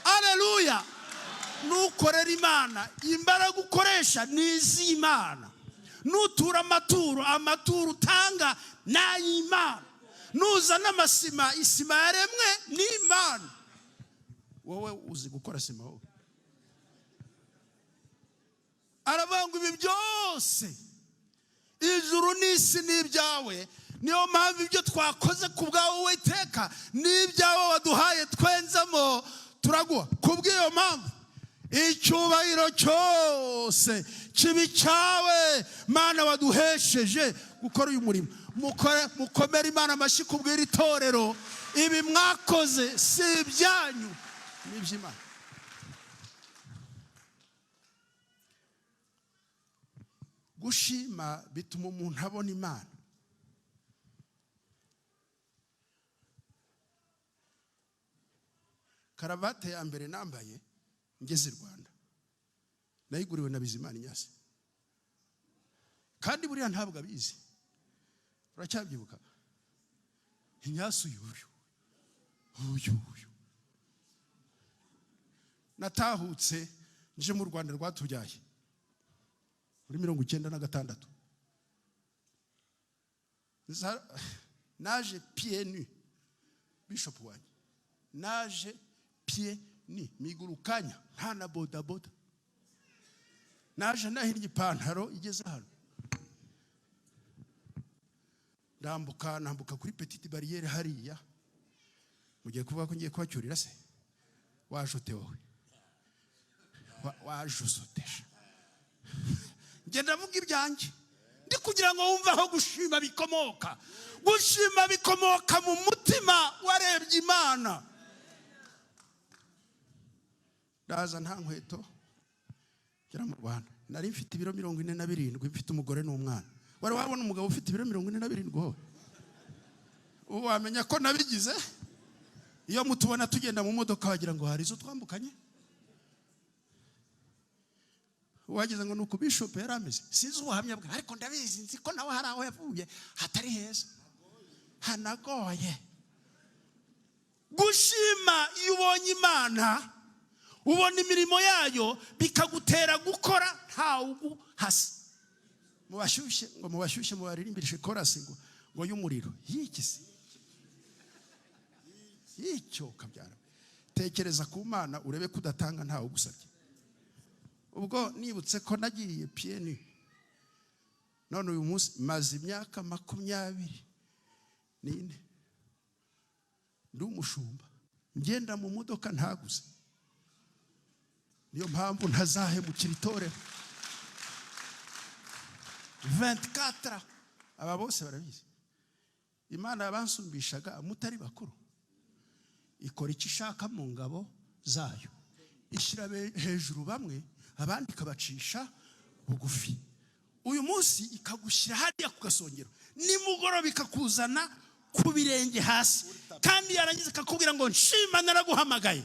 A: Aleluya! Nukorera Imana, imbaraga ukoresha ni iz'Imana. Nutura amaturo, amaturo utanga ni ay'Imana. Nuzana amasima, isima yaremwe n'Imana. Wowe uzi gukora sima? Wowe? Aravuga ngo: "Ibi byose, ijuru n'isi, ni ibyawe, Niyo mpamvu ibyo twakoze ku bwawe, Uwiteka, n'ibyawe waduhaye twenzamo turaguha. Ku bw'iyo mpamvu icyubahiro cyose kibe icyawe, Mana waduhesheje gukora uyu murimo. Mukore, mukomere Imana amashyi ku bw'iri torero. Ibi mwakoze si ibyanyu, ni iby'Imana. Gushima bituma umuntu abona Imana. Karavate ya mbere nambaye ngeze i Rwanda nayiguriwe na Bizimana Inyasi, kandi buriya ntabwo abizi. Uracyabyibuka Inyasi? Uyu uyu uyu uyu natahutse nje mu Rwanda rwatubyaye muri 96. Naje pieds nus, bishop wanjye, naje pieds nus, migurukanya, nta na bodaboda. Naje nahinnye ipantaro igeze hano, ndambuka, nambuka kuri petite barrière hariya. Mugiye kuvuga ko ngiye kubacyurira se? Waje ute wowe? Waje usotesha. Njye ndavuga ibyanjye ndi kugira ngo wumve aho gushima bikomoka. Gushima bikomoka mu mutima warebye Imana. Ndaza nta nkweto, ngera mu Rwanda nari mfite ibiro 47, mfite umugore n'umwana. Wari wabona umugabo ufite ibiro 47 wowe? Ubu wamenya ko nabigize. Iyo mutubona tugenda mu modoka wagira ngo hari izo twambukanye, wagize ngo ni uku bishop yari ameze. Sinzi ubuhamya bwe, ariko ndabizi, nzi ko nawe hari aho yavuye hatari heza, hanagoye. Gushima, iyo ubonye Imana, ubona imirimo yayo, bikagutera gukora ntawuguhasa. Mubashyushye, ngo mubashyushye, mubaririmbishe korasi ngo y'umuriro yiki se yicyo kabyara. Tekereza ku Mana, urebe ko udatanga ntawe ugusabye. Ubwo nibutse ko nagiye pieds nus, none uyu munsi maze imyaka 24 ndi umushumba, ngenda mu modoka ntaguze. Niyo mpamvu ntazahemukira itorero. 24, aba bose barabizi. Imana yabansumbishaga mutari bakuru, ikora icyo ishaka mu ngabo zayo, ishyira hejuru bamwe, abandi ikabacisha bugufi. Uyu munsi ikagushyira hariya ku gasongero, nimugoroba ikakuzana ku birenge hasi, kandi yarangiza ikakubwira ngo nshima, naraguhamagaye.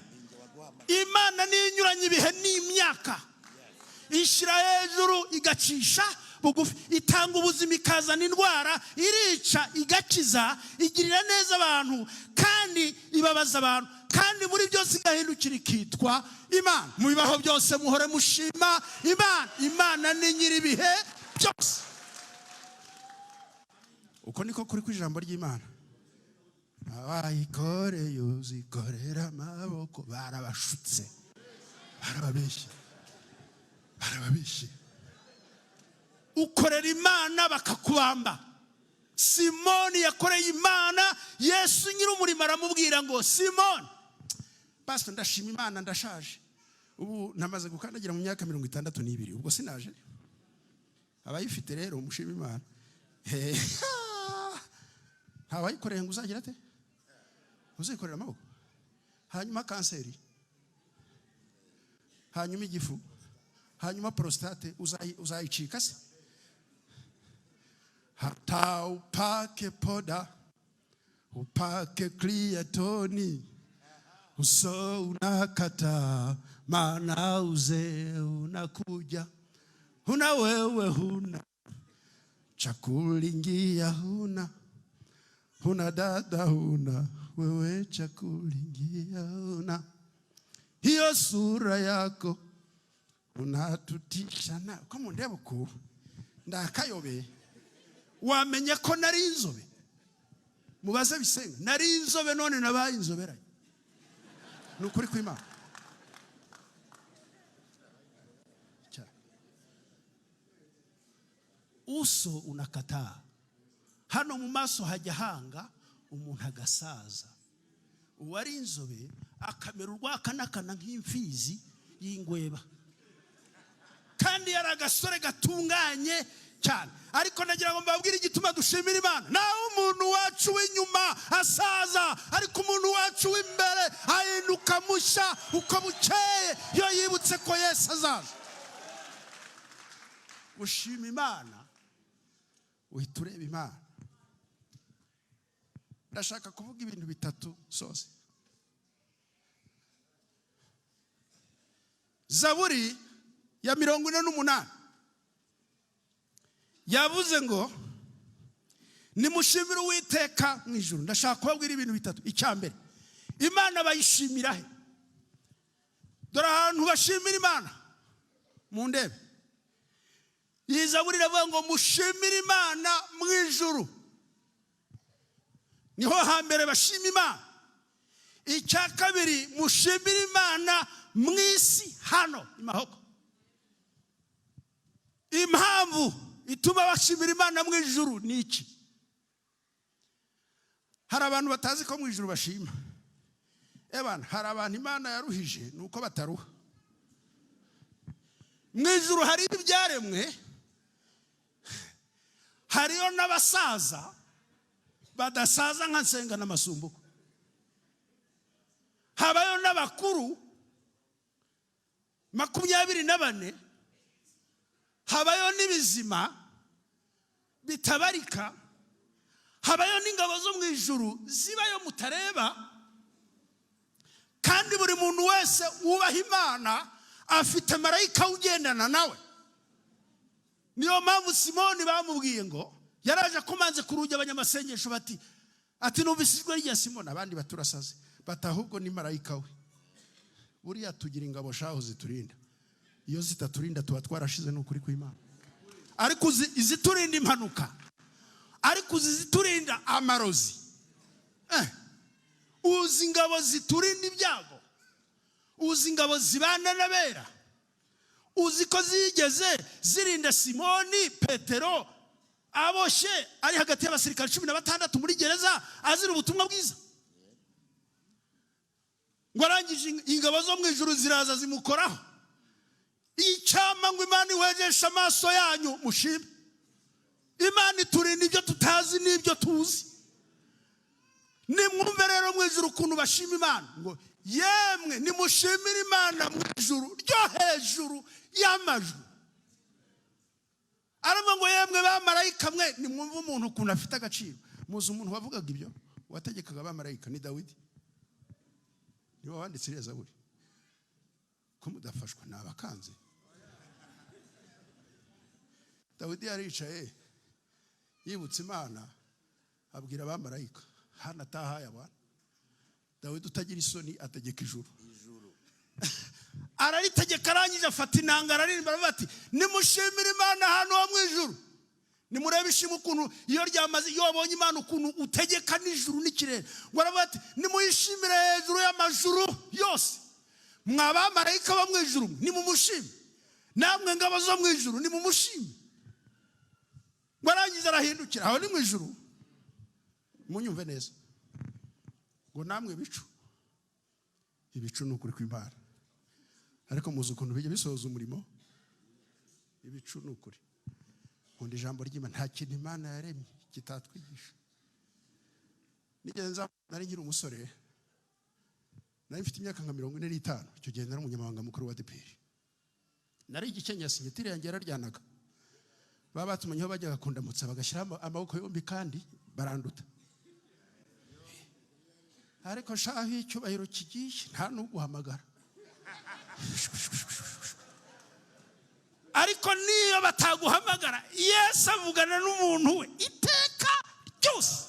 A: Imana ninyuranye ibihe n'imyaka, ishyira hejuru, igacisha bugufi, itanga ubuzima, ikazana indwara, irica, igakiza, igirira neza abantu kandi ibabaza abantu, kandi muri byose igahindukira ikitwa Imana. Mu bibaho byose muhore mushima Imana. Imana ni nyir'ibihe byose. Uko niko kuri kw'ijambo ry'Imana. Abayikoreye uzikorera amaboko barabashutse, barababeshye, barababeshye. Ukorera Imana bakakubamba. Simoni yakoreye Imana, Yesu nyir'umurimo aramubwira ngo Simoni. Pastor, ndashima Imana, ndashaje ubu, namaze gukandagira mu myaka 62. Ubwo sinaje. Abayifite rero mushima Imana. Ntawayikoreye ngo uzagira ate? Uzikorera amaboko, hanyuma kanseri, hanyuma igifu, hanyuma prostate, uzayicika se? Hata upake poda, upake kliatoni, uso unakata, maana uzee unakuja. Huna wewe, huna cha kulingia, huna, huna dada, huna wewe cha kulingia, huna hiyo sura yako unatutisha. Na ko mundeba uku ndakayobe, wamenye ko nari inzobe? Mubaze bisenga, nari inzobe, none nabaye inzoberanye. Ni ukuri kw'Imana cyane. Uso unakataa, Hano mu maso hajya hanga umuntu agasaza, uwari inzobe akamera urwakanakana nk'imfizi y'ingweba, kandi yari agasore gatunganye cyane. Ariko nagira ngo mbabwire igituma dushimira Imana. Naho umuntu wacu w'inyuma asaza, ariko umuntu wacu w'imbere ahinduka mushya uko bukeye iyo yibutse ko Yesu azaza. Gushima Imana, uhita ureba Imana. Ndashaka kuvuga ibintu bitatu soze. Zaburi ya 48 yavuze ngo nimushimire Uwiteka mu ijuru. Ndashaka kubabwira ibintu bitatu. Icya mbere, Imana bayishimira he? Dore ahantu bashimira Imana mu ndebe. Iyi zaburi iravuga ngo mushimire Imana mu ijuru, niho hambere bashima Imana. Icya kabiri, mushimire Imana mu isi hano i Mahoko. Impamvu ituma bashimira Imana mu ijuru ni iki? Hari abantu batazi ko mu ijuru bashima. Ebana, hari abantu Imana yaruhije ni uko bataruha. Mu ijuru hari ibyaremwe, hariyo n'abasaza badasaza nka Nsenga n'Amasumbuko, habayo n'abakuru 24, habayo n'ibizima bitabarika, habayo n'ingabo zo mu ijuru zibayo mutareba. Kandi buri muntu wese wubaha Imana afite marayika ugendana nawe. Niyo mpamvu Simoni bamubwiye ngo yaraje akomanze ku rugi, abanyamasengesho bati ati numvise ijwi rya Simoni, abandi baturasaze, bati ahubwo ni marayika we. Buriya tugira ingabo shaho ziturinda, iyo zitaturinda tuba twarashize, ni ukuri kw'Imana. Ariko iziturinda impanuka, ariko uzi iziturinda amarozi, uzi ingabo ziturinda ibyago, uzi ingabo zibana n'abera, uzi ko zigeze zirinda Simoni Petero aboshye ari hagati y'abasirikare 16 muri gereza azira ubutumwa bwiza. Ngo arangije ingabo zo mu ijuru ziraza zimukoraho. Icyama ngo Imana ihwejeshe amaso yanyu mushime. Imana iturinda ibyo tutazi n'ibyo tuzi. Nimwumve rero mu ijuru ukuntu bashima Imana, ngo yemwe nimushimire Imana mu ijuru ryo hejuru y'amajwi. Aravuga ngo yemwe bamarayika mwe, nimwumve umuntu ukuntu afite agaciro. Muzi umuntu wavugaga ibyo, wategekaga abamarayika? Ni Dawidi, niwe wanditse iriya zaburi. Ko mudafashwa ni abakanze. Dawidi yaricaye yibutse Imana, abwira abamarayika hano atahaye abantu. Dawidi utagira isoni ategeka ijuru, araritegeka. Arangije afata inanga araririmba, aravuga ati nimushimire Imana ahantu ho mu ijuru. Nimurebe ishimwe ukuntu iyo ryamaze, iyo wabonye Imana ukuntu utegeka n'ijuru n'ikirere. Ngo aravuga ati nimuyishimire hejuru y'amajuru yose, mwa bamarayika bo mu ijuru nimumushime, namwe ngabo zo mu ijuru nimumushime. Ngo arangiza arahindukira, aho ni mu ijuru, munyumve neza, ngo namwe bicu. Ibicu ni ukuri kw'Imana, ariko muzi ukuntu bijya bisohoza umurimo. Ibicu ni ukuri. Nkunda ijambo ry'Imana, nta kintu Imana yaremye kitatwigisha. Nigeze nari nkiri umusore, nari mfite imyaka nka 45, icyo gihe nari umunyamabanga mukuru wa ADEPR. Nari igikenya, sinyatire yanjye yararyanaga. Baba batumenyeho, bajyaga kundamutsa bagashyiraho amaboko yombi kandi baranduta. Ariko shaho icyubahiro kigiye nta n'uguhamagara. Ariko niyo bataguhamagara, Yesu avugana n'umuntu we iteka ryose.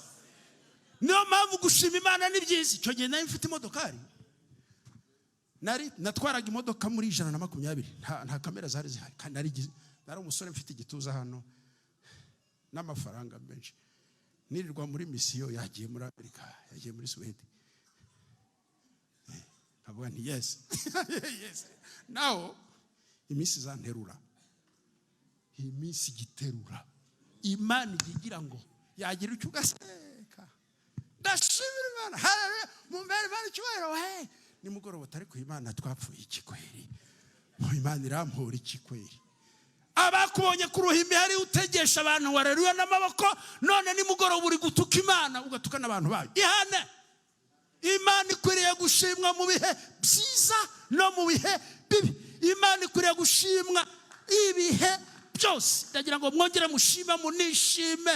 A: Niyo mpamvu gushima Imana ni byiza. Icyo gihe nari mfite imodokari, nari natwaraga imodoka muri 120, nta kamera zari zihari, kandi nari umusore mfite igituza hano n'amafaranga menshi, nirirwa muri misiyo, yagiye muri Amerika, yagiye muri Suwede. Nkavuga nti yes, yes. Naho iminsi izanterura, iyi minsi igiterura, Imana ijya igira ngo Yagira icyo ugaseka. Ndashimira Imana, haleluya, mumbere Imana icyubahiro. We, nimugoroba utari ku Imana, twapfuye iki kweri? Imana irampora iki kweri? Abakubonye ku ruhimbi hari utegesha abantu wareruye n'amaboko, none nimugoroba uri gutuka Imana, ugatuka n'abantu bayo. Ihane. Imana ikwiriye gushimwa mu bihe byiza no mu bihe bibi. Imana ikwiriye gushimwa ibihe byose. Ndagira ngo mwongere mushime, munishime.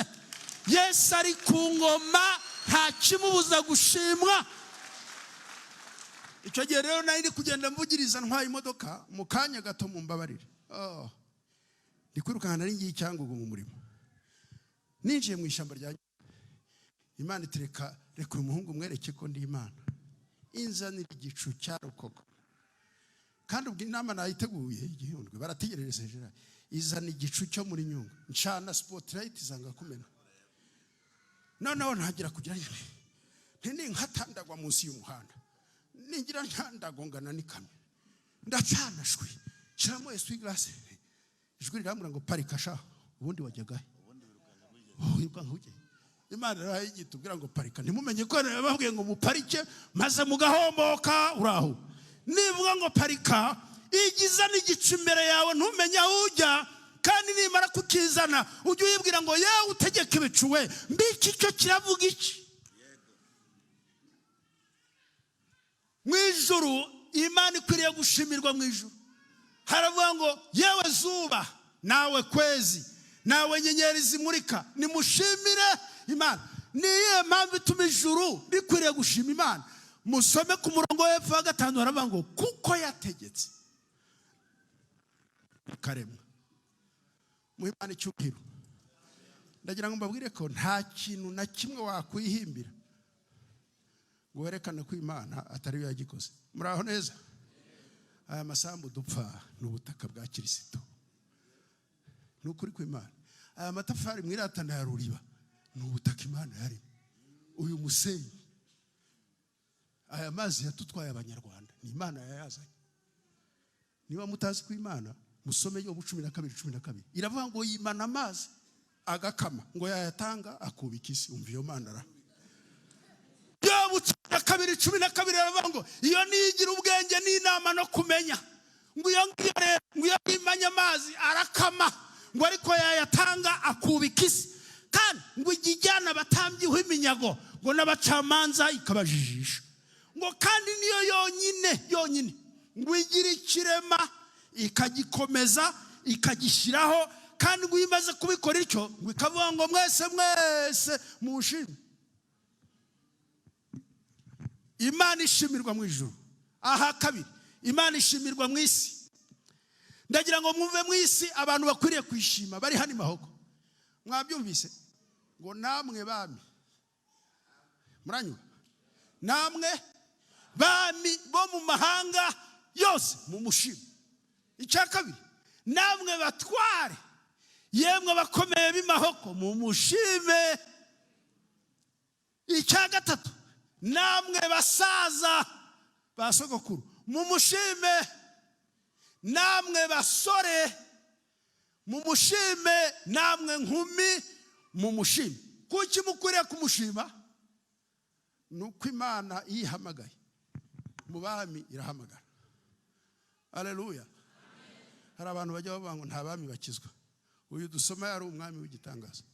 A: Yesu ari ku ngoma, nta kimubuza gushimwa. Icyo gihe rero nari ndi kugenda mvugiriza, ntwaye imodoka. Mu kanya gato mumbabarire. Oh. Ndi kwirukanka, nari ngiye i Cyangugu mu murimo. Ninjiye mu ishyamba rya Imana itereka, reka uyu muhungu mwereke ko ndi Imana. Inzanira igicu cya rukoko, kandi ubwo inama nayiteguye igihundwe barategerereza hejuru. Izana igicu cyo muri Nyungwe, ncana spotlight zanga kumena. Noneho ntagira kugira nti ninkatandagwa munsi y'umuhanda, ningira ntandagongana n'ikamyo. Ndacana shwi, shyiramo essuie-glace. Ijwi rirambwira ngo: "Parika sha, ubundi wajyaga he? Wirukanka ujya he?" Imana rero itubwira ngo parika, ntimumenye ko bababwiye ngo muparike maze mugahomboka. Uraho nivuga ngo parika, igiza n'igicu imbere yawe, ntumenye aho ujya. Kandi nimara kukizana, ujye uyibwira ngo: "Yewe utegeka ibicu we, mbiki icyo kiravuga iki?" Mu ijuru Imana ikwiriye gushimirwa. Mu ijuru haravuga ngo: "Yewe zuba, nawe kwezi, nawe nyenyeri zimurika, nimushimire Imana." Ni iyihe mpamvu ituma ijuru rikwiriye gushima Imana? Musome ku murongo w'epfo wa gatanu, haravuga ngo: "Kuko yategetse karemwa." Muhe Imana icyubahiro. Ndagira ngo mbabwire ko nta kintu na kimwe wakwihimbira ngo werekane ko Imana atari yo yagikoze. Muraho neza? Aya masambu dupfa ni ubutaka bwa Kirisito, ni ukuri kw'Imana. Aya matafari mwiratana ya ruriba ni ubutaka Imana yaremye. Uyu musenyi, aya mazi yatutwaye Abanyarwanda, ni Imana yayazanye. Niba mutazi ko Imana, musome Yobu 12:12. Iravuga ngo yimana amazi agakama, ngo yayatanga akubika isi. Umva iyo Mana ra! Yobu 12:12 aravuga ngo iyo niyigira ubwenge n'inama no kumenya. Ngo iyo ngiyo rero, ngo iyo yimanye amazi arakama, ngo ariko yayatanga akubika isi. Kandi ngo ijya ijyana abatambyiho iminyago, ngo n'abacamanza ikabajijisha. Ngo kandi niyo yonyine yonyine ngo igira ikirema ikagikomeza, ikagishyiraho. Kandi ngo iyo imaze kubikora ityo, ngo ikavuga ngo: "Mwese mwese mushime." Imana ishimirwa mu ijuru. Aha kabiri, Imana ishimirwa mu isi. Ndagira ngo mwumve, mu isi abantu bakwiriye kwishima bari hano i Mahoko. Mwabyumvise ngo: "Namwe bami," muranyura, "namwe bami bo mu mahanga yose, mumushime." Icya kabiri: "Namwe batware, yemwe bakomeye b'imahoko, mumushime." Icya gatatu: "Namwe basaza ba sogokuru, mumushime. Namwe basore, mumushime. Namwe nkumi, mumushime." Kuki mukwiriye kumushima? Ni uko Imana iyo ihamagaye mu bami irahamagara. Aleluya! Hari abantu bajya bavuga ngo nta bami bakizwa. Uyu dusoma yari umwami w'igitangaza.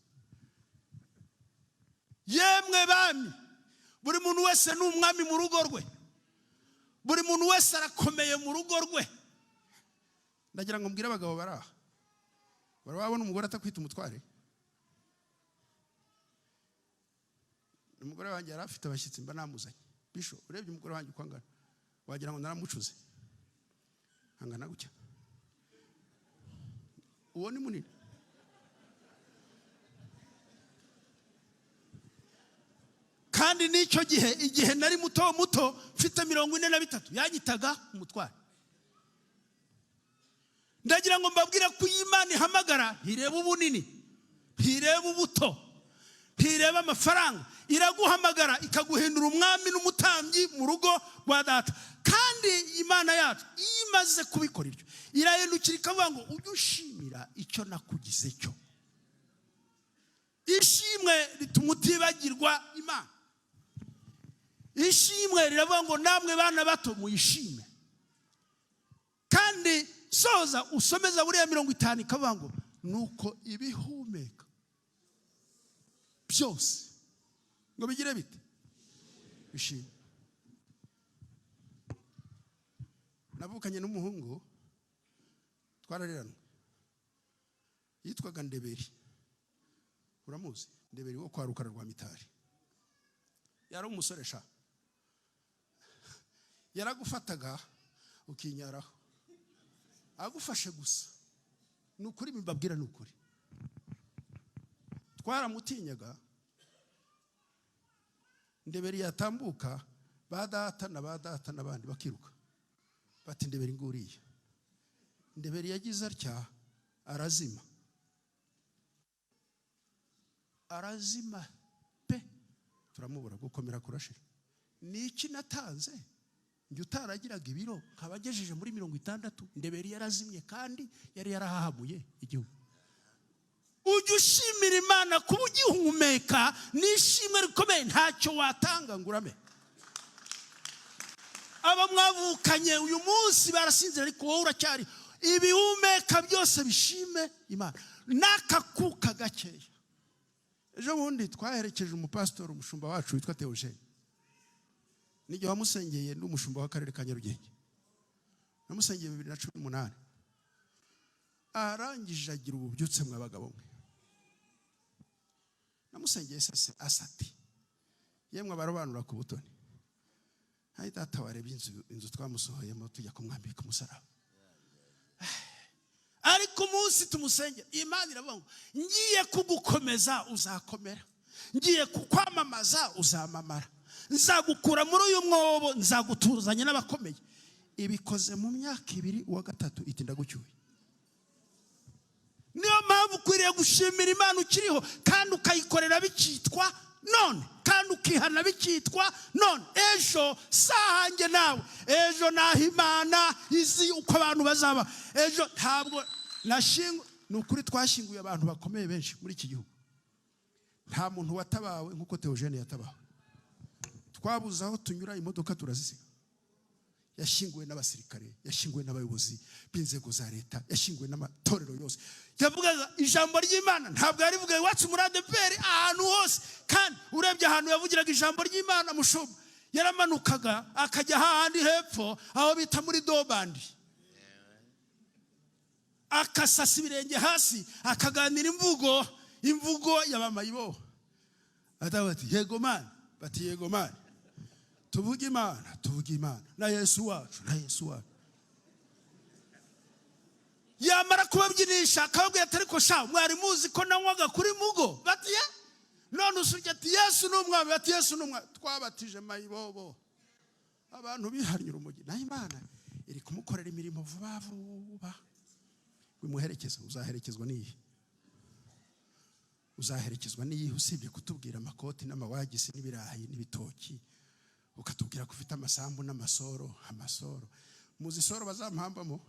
A: Yemwe bami, buri muntu wese ni umwami mu rugo rwe, buri muntu wese arakomeye mu rugo rwe. Ndagira ngo mbwire abagabo bari aha, bari wabona umugore atakwita umutware? Umugore wanjye yari afite abashyitsi, mba namuzanye. Bisho, urebye umugore wanjye uko angana, wagira ngo naramucuze. Angana gutya, uwo ni munini. Kandi n'icyo gihe, igihe nari muto muto, mfite 43, yanyitaga umutware. Ndagira ngo mbabwire ko iyo Imana ihamagara, ntireba ubunini, ntireba ubuto, ntireba amafaranga. Iraguhamagara ikaguhindura umwami n'umutambyi mu rugo rwa data. Kandi Imana yacu iyo imaze kubikora iryo, irahindukira ikavuga ngo: "Ujye ushimira icyo nakugize cyo." Ishimwe Bituma utibagirwa Imana. Ishimwe riravuga ngo namwe bana bato muyishime. Kandi soza usomeza buriya 50, ikavuga ngo nuko ibihumeka byose ngo bigire bite? Bishime. Navukanye n'umuhungu twarareranwe, yitwaga Ndeberi. Uramuzi Ndeberi wo kwa Rukara rwa Mitari? Yari umusore sha, yaragufataga ukinyaraho, agufashe gusa. Ni ukuri mbabwira, ni ukuri, twaramutinyaga. Ndeberi yatambuka, ba data na ba data n'abandi bakiruka, bati Ndeberi nguriya. Ndeberi yagize atya arazima, arazima pe, turamubura, gukomera kurashira. Ni iki natanze njye utaragiraga ibiro nkaba agejeje muri 60? Ndeberi yarazimye kandi yari yarahahamuye igihugu. Ujya ushimira Imana kuba ugihumeka, ni ishimwe rikomeye, ntacyo watanga ngo urame. Aba mwavukanye uyu munsi barasinzira, ariko wowe uracyari. Ibihumeka byose bishime Imana, n'akakuka gakeya. Ejo bundi twaherekeje umupasitori, umushumba wacu witwa Theogene. N'igihe wamusengeye, ndi umushumba w'akarere ka Nyarugenge, namusengeye 2018. Arangije agira ububyutse. Mwe abagabo mwe, namusengeye sase asati yemwe abarobanura ku butoni. Hari data warebye inzu twamusohoyemo tujya kumwambika umusaraba. Ariko umunsi tumusengera, Imana iravuga ngo ngiye kugukomeza uzakomera, ngiye kukwamamaza uzamamara, nzagukura muri uyu mwobo, nzagutuzanya n'abakomeye. Ibikoze mu myaka 2, uwa gatatu iti ndagucyuye. Niyo mpamvu ukwiriye gushimira Imana ukiriho, kandi ukayikorera bikitwa none, kandi ukihana bikitwa none. Ejo sahange nawe, ejo naho Imana izi uko abantu bazaba ejo. Ntabwo nashingu. Ni ukuri, twashyinguye abantu bakomeye benshi muri iki gihugu, nta muntu watabawe nk'uko Theogene yatabawe. Twabuze aho tunyura, imodoka turazisiga. Yashyinguwe n'abasirikare, yashyinguwe n'abayobozi b'inzego za leta, yashyinguwe n'amatorero yose. Yavugaga ijambo ry'Imana, ntabwo yarivuga iwacu muri ADEPR, ahantu hose. Kandi urebye ahantu yavugiraga ijambo ry'Imana, mushumba, yaramanukaga akajya hahandi hepfo aho bita muri Dobandi, akasasa ibirenge hasi, akaganira imvugo y'abamayibo. Bati yego Mana, bati yego Mana, tuvuge Imana, tuvuge Imana na Yesu wacu, na Yesu wacu. Yamara kubabyinisha akababwira ati ariko sha, mwari muzi ko nanywaga kuri mugo? Bati ye, none usubye ati Yesu ni umwami, bati Yesu ni umwami. Twabatije mayibobo, abantu bihannye urumogi. Naho Imana iri kumukorera imirimo vuba vuba. Wimuherekeza, uzaherekezwa n'iyi, uzaherekezwa n'iyi, usibye kutubwira amakoti n'amawagisi n'ibirayi n'ibitoki, ukatubwira ko ufite amasambu n'amasoro. Amasoro, muzi isoro bazampambamo?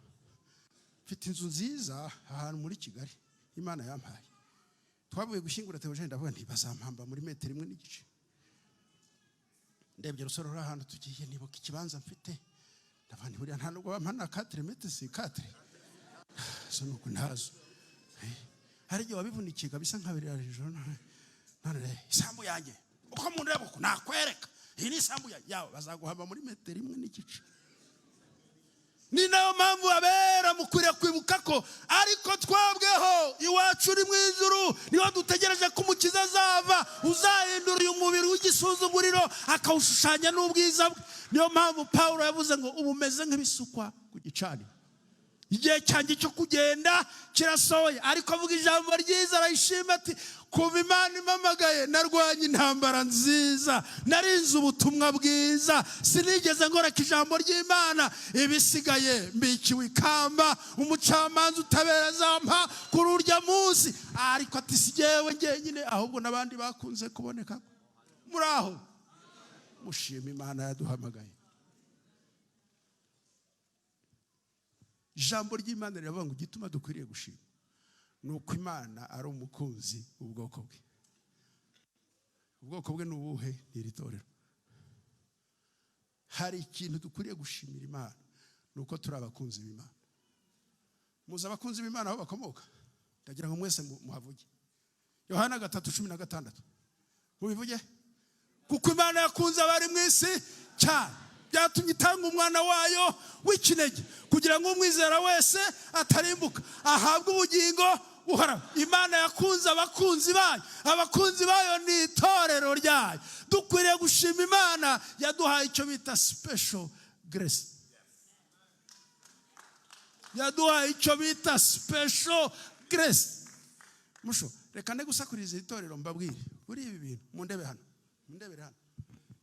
A: Mfite inzu nziza ahantu muri Kigali Imana yampaye. Twavuye gushyingura Theogene, ndavuga nti bazampamba muri metero 1.5. Ndebye rusoro ruri ahantu tugiye, nibuka ikibanza mfite, ndavuga nti buriya nta nubwo bampa na quatre mètres, si quatre zo nuko ntazo. Hari igihe wabivunikiye kabisa, nkabirira hejuru. None rero isambu yanjye, uko mundeba uko, nakwereka iyi ni isambu yawe, bazaguhamba muri metero 1.5. Ni nayo mpamvu abera mukwiriye kwibuka ko ariko twebweho iwacu uri mu ijuru, niho dutegereje ko umukiza azava, uzahindura uyu mubiri w'igisuzuguriro akawushushanya n'ubwiza bwe. Niyo mpamvu Pawulo yavuze ngo ubu umeze nk'ibisukwa ku gicaniro, igihe cyanjye cyo kugenda kirasohoye. Ariko avuga ijambo ryiza, arayishima ati kuva Imana impamagaye narwanye intambara nziza, narinze ubutumwa bwiza, sinigeze ngoreka ijambo ry'Imana. Ibisigaye mbikiwe ikamba umucamanza utabera azampa kuri urya munsi. Ariko ati si jyewe njyenyine, ahubwo n'abandi bakunze kuboneka. Muri aho mushima Imana yaduhamagaye. Ijambo ry'Imana riravuga ngo igituma dukwiriye gushima ni uko Imana ari umukunzi w'ubwoko bwe. Ubwoko bwe ni ubuhe? Ni iri torero. Hari ikintu dukwiriye gushimira Imana, ni uko turi abakunzi b'Imana. Muzi abakunzi b'Imana aho bakomoka? Ndagira ngo mwese muhavuge. Yohana 3:16, mubivuge. Kuko Imana yakunze abari mu isi cyane, byatumye itanga umwana wayo w'ikinege, kugira ngo umwizera wese atarimbuka, ahabwe ubugingo buhoraho. Imana yakunze abakunzi bayo. Abakunzi bayo ni itorero ryayo. Dukwiriye gushima Imana yaduhaye icyo bita special grace, yaduhaye icyo bita special grace. Musho, reka ne gusakuriza itorero, mbabwire kuri ibi bintu. Mundebe hano, mundebere hano.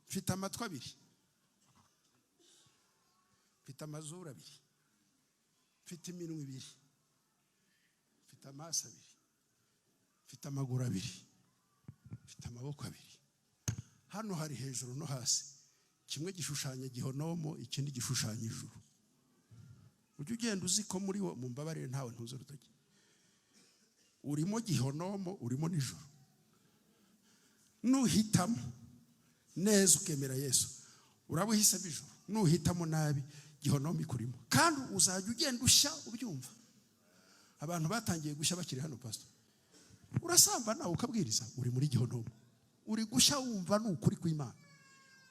A: Mfite amatwi abiri, mfite amazuru abiri, mfite iminwa ibiri, mfite amaso abiri, mfite amaguru abiri, mfite amaboko abiri. Hano hari hejuru no hasi. Kimwe gishushanya gihonomo, ikindi gishushanya ijuru. Ujya ugenda uzi ko muri wo, mumbabarire, ntawe ntuzi urutoki, urimo gihonomo, urimo nijoro. Nuhitamo neza ukemera Yesu, uraba uhisemo ijuru. Nuhitamo nabi, gihonomo ikurimo, kandi uzajya ugenda ushya ubyumva. Abantu batangiye gushya bakiri hano. Pastor, urasamba nawe ukabwiriza, uri muri gihonomo, uri gushya wumva ni ukuri kw'Imana.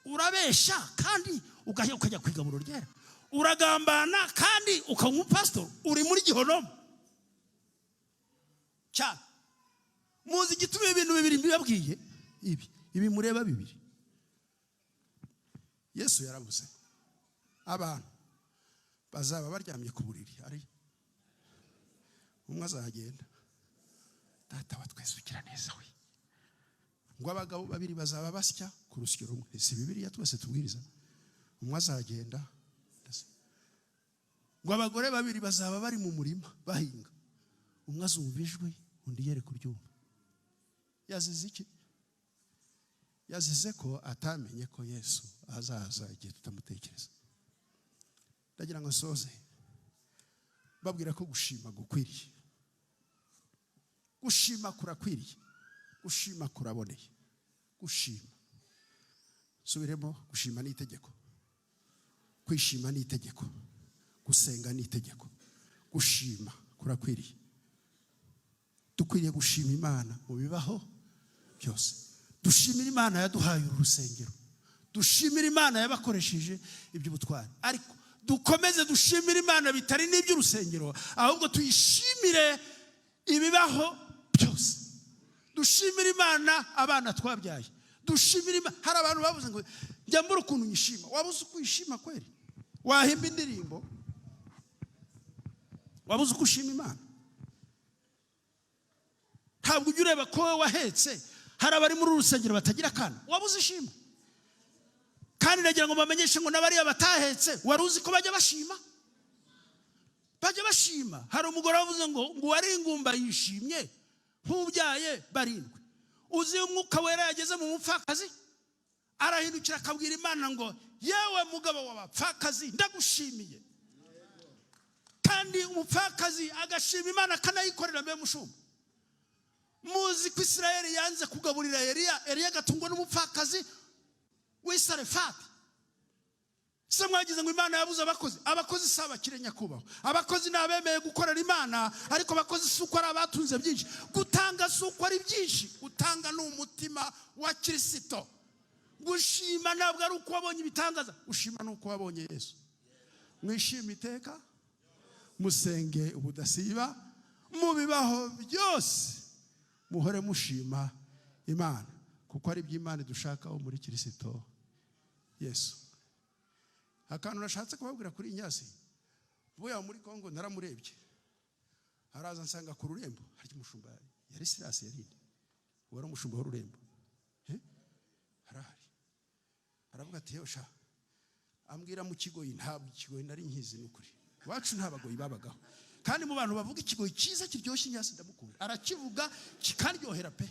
A: Urabesha kandi ugahya ukajya ku igaburo ryera. Uragambana kandi ukaba umupasitori, uri muri gihonomo cyane. Muzi igituma ibintu bibiri mbibabwiye? Ibi mureba bibiri, Yesu yaravuze: abantu bazaba baryamye ku buriri, ari umwe azagenda. Data wa twese ugira neza we, ngo abagabo babiri bazaba basya ku rusyo rumwe. Si Bibiliya twese tubwiriza? Umwe azagenda. Ngo abagore babiri bazaba bari mu murima bahinga, umwe azumva ijwi, undi yere kuryumva. Yazize iki? Yazize ko atamenye ko Yesu azaza igihe tutamutekereza. Ndagira ngo nsoze babwira ko gushima gukwiriye. Gushima kurakwiriye, gushima kuraboneye. Gushima, subiremo, gushima ni itegeko, kwishima ni itegeko, gusenga ni itegeko. Gushima kurakwiriye. Dukwiriye gushima Imana mu bibaho byose. Dushimire Imana yaduhaye uru rusengero, dushimire Imana yabakoresheje iby'ubutwari, ariko dukomeze dushimire Imana bitari n'iby'urusengero, ahubwo tuyishimire ibibaho byose. Dushimire Imana abana twabyaye, dushimire Imana. Hari abantu bavuze ngo njya mbura ukuntu nyishima. Wabuze uko uyishima kweri? Wahimba indirimbo? Wabuze uko ushima Imana? Ntabwo ujya ureba ko wowe wahetse, hari abari muri uru rusengero batagira akana? Wabuze ishima? Kandi nagira ngo bamenyeshe ngo n'abariya batahetse, wari uzi ko bajya bashima? Bajya bashima. Hari umugore wavuze ngo uwari ingumba yishimye nk'ubyaye barindwi. Uzi iyo Umwuka Wera yageze mu mupfakazi, arahindukira akabwira Imana ngo: "Yewe mugabo w'abapfakazi, ndagushimiye." Kandi umupfakazi agashima Imana, akanayikorera. Mbe mushumba, muzi ko Isirayeli yanze kugaburira Eliya, Eliya agatungwa n'umupfakazi w'Isarefati? Se mwagize ngo Imana yabuze abakozi? Abakozi si abakire, nyakubahwa. Abakozi ni abemeye gukorera Imana, ariko abakozi si uko ari abatunze byinshi. Gutanga si uko ari byinshi, gutanga ni umutima wa Kirisito. Gushima ntabwo ari uko wabonye ibitangaza, gushima ni uko wabonye Yesu. Mwishime iteka, musenge ubudasiba, mu bibaho byose muhore mushima Imana, kuko ari iby'Imana dushakaho muri Kirisito Yesu. Akantu nashatse kubabwira kuri Inyasi, mvuye aho muri Kongo naramurebye, araza nsanga ku rurembo. Harya umushumba yari Sirasi, yarinde wari umushumba w'ururembo? Eh? Arahari. Aravuga ati: "Yewe sha," ambwira mu Kigoyi. Ntabwo Ikigoyi nari nkizi, ni ukuri, iwacu nta bagoyi babagaho. Kandi mu bantu bavuga Ikigoyi cyiza kiryoshye, Inyasi ndamukunda, arakivuga kikaryohera pe,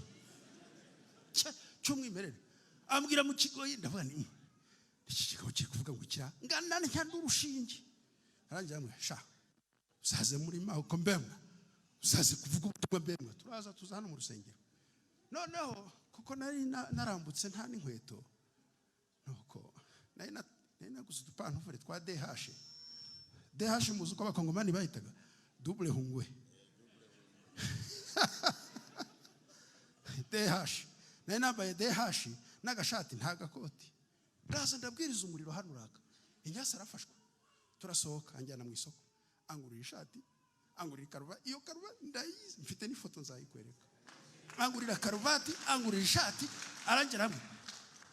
A: cy'umwimerere. Ambwira mu Kigoyi, ndavuga ni iki kigabo kiri kuvuga ngo kira ngana ntya n'urushinge. Arangira amwe: "Sha, uzaze muri uko mbemwa, uzaze kuvuga ubutumwa mbemwa." Turaza, tuza hano mu rusengero. Noneho Kuko nari narambutse nta n'inkweto, nuko nari naguze udupantufure twa DH. DH muzi uko Abakongomani bahitaga? Double hungwe. DH. Nari nambaye DH n'agashati, nta gakoti. Ndaza ndabwiriza, umuriro hano uraka. Inyasi arafashwa, turasohoka, anjyana mu isoko, angurira ishati, angurira ikaruvati. Iyo karuvati ndayizi, mfite n'ifoto nzayikwereka. Angurira karuvati, angurira ishati, arangira hamwe: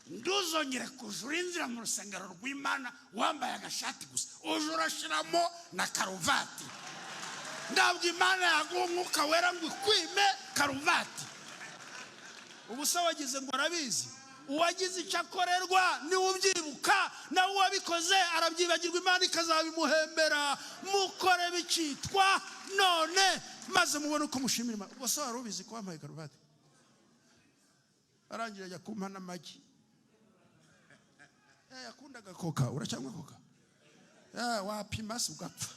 A: "Nduzongere kuja urinjira mu rusengero rw'Imana wambaye agashati gusa, uje urashiramo na karuvati. Ntabwo Imana yaguha Umwuka Wera ngo ikwime karuvati." Ubu se wagize ngo arabizi? Uwagize icyo akorerwa niwe ubyibuka, nawe uwabikoze arabyibagirwa, Imana ikazabimuhembera. Mukore bikitwa none, maze mubone uko mushimira Imana. Ubwo se wari ubizi ko wambaye karuvati? Arangira ajya kumpa n'amagi. Yakundaga Coca. Uracyanywa Coca? Wapima se ugapfa.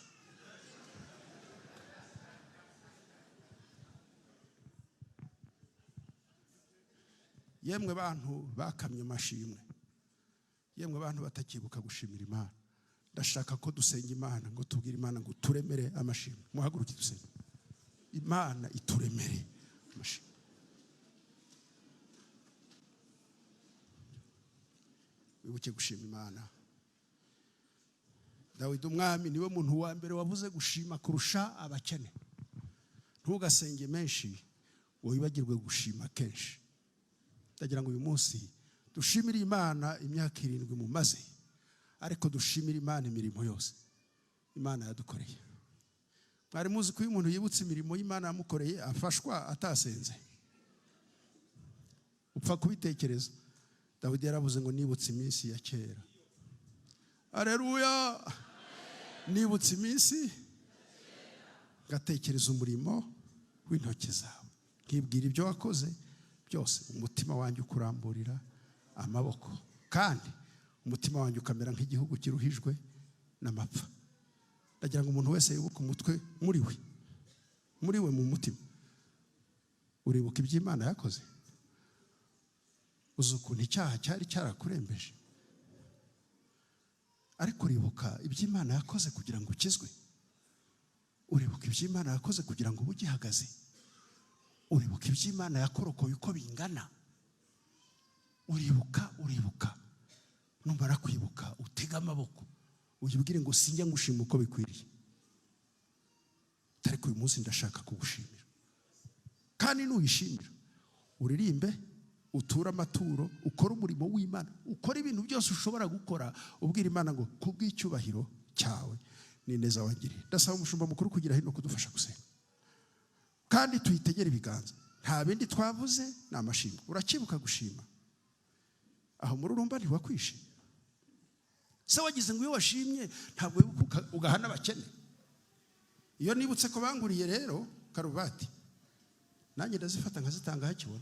A: Yemwe bantu bakamye amashimwe, yemwe bantu batakibuka gushimira Imana, ndashaka ko dusenga Imana, ngo tubwire Imana ngo turemere amashimwe. Muhaguruke dusenge Imana ituremere amashimwe. Wibuke gushima Imana. Dawidi umwami niwe muntu wa mbere wabuze gushima kurusha abakene. Ntugasenge menshi ngo wibagirwe gushima kenshi. Ndagira ngo uyu munsi dushimire Imana imyaka 7 mumaze, ariko dushimire Imana imirimo yose Imana yadukoreye. Mwari muzi ko iyo umuntu yibutse imirimo y'Imana yamukoreye afashwa atasenze? Upfa kubitekereza. Dawidi yaravuze ngo: "Nibutse iminsi ya kera." Aleluya! "Nibutse iminsi, ngatekereza umurimo w'intoki zawe, nkibwira ibyo wakoze byose, umutima wanjye ukuramburira amaboko, kandi umutima wanjye ukamera nk'igihugu kiruhijwe n'amapfa." Ndagira ngo umuntu wese yibuke umutwe muri we, muri we mu mutima. Uribuka ibyo Imana yakoze? Uzi ukuntu icyaha cyari cyarakurembeje? Ariko uribuka ibyo Imana yakoze kugira ngo ukizwe? Uribuka ibyo Imana yakoze kugira ngo ube ugihagaze? Uribuka ibyo Imana yakorokoye uko bingana? Uribuka? Uribuka? Numara kwibuka, utega amaboko, uyibwire ngo: "Sinjya ngushima uko bikwiriye, ariko uyu munsi ndashaka kugushimira." Kandi nuyishimira, uririmbe, uture amaturo, ukore umurimo w'Imana, ukore ibintu byose ushobora gukora, ubwira Imana ngo: "Kubw'icyubahiro cyawe n'ineza wangiriye." Ndasaba umushumba mukuru kugira hino kudufasha gusenga, kandi tuyitegere ibiganza. Nta bindi twavuze, ni amashimwe. Urakibuka gushima? Aho mururumba ntiwakwishe se? Wagize ngo iyo washimye ntabwo wibuka ugahana abakene? Iyo nibutse ko banguriye rero karuvati, nanjye ndazifata nkazitanga hakibona.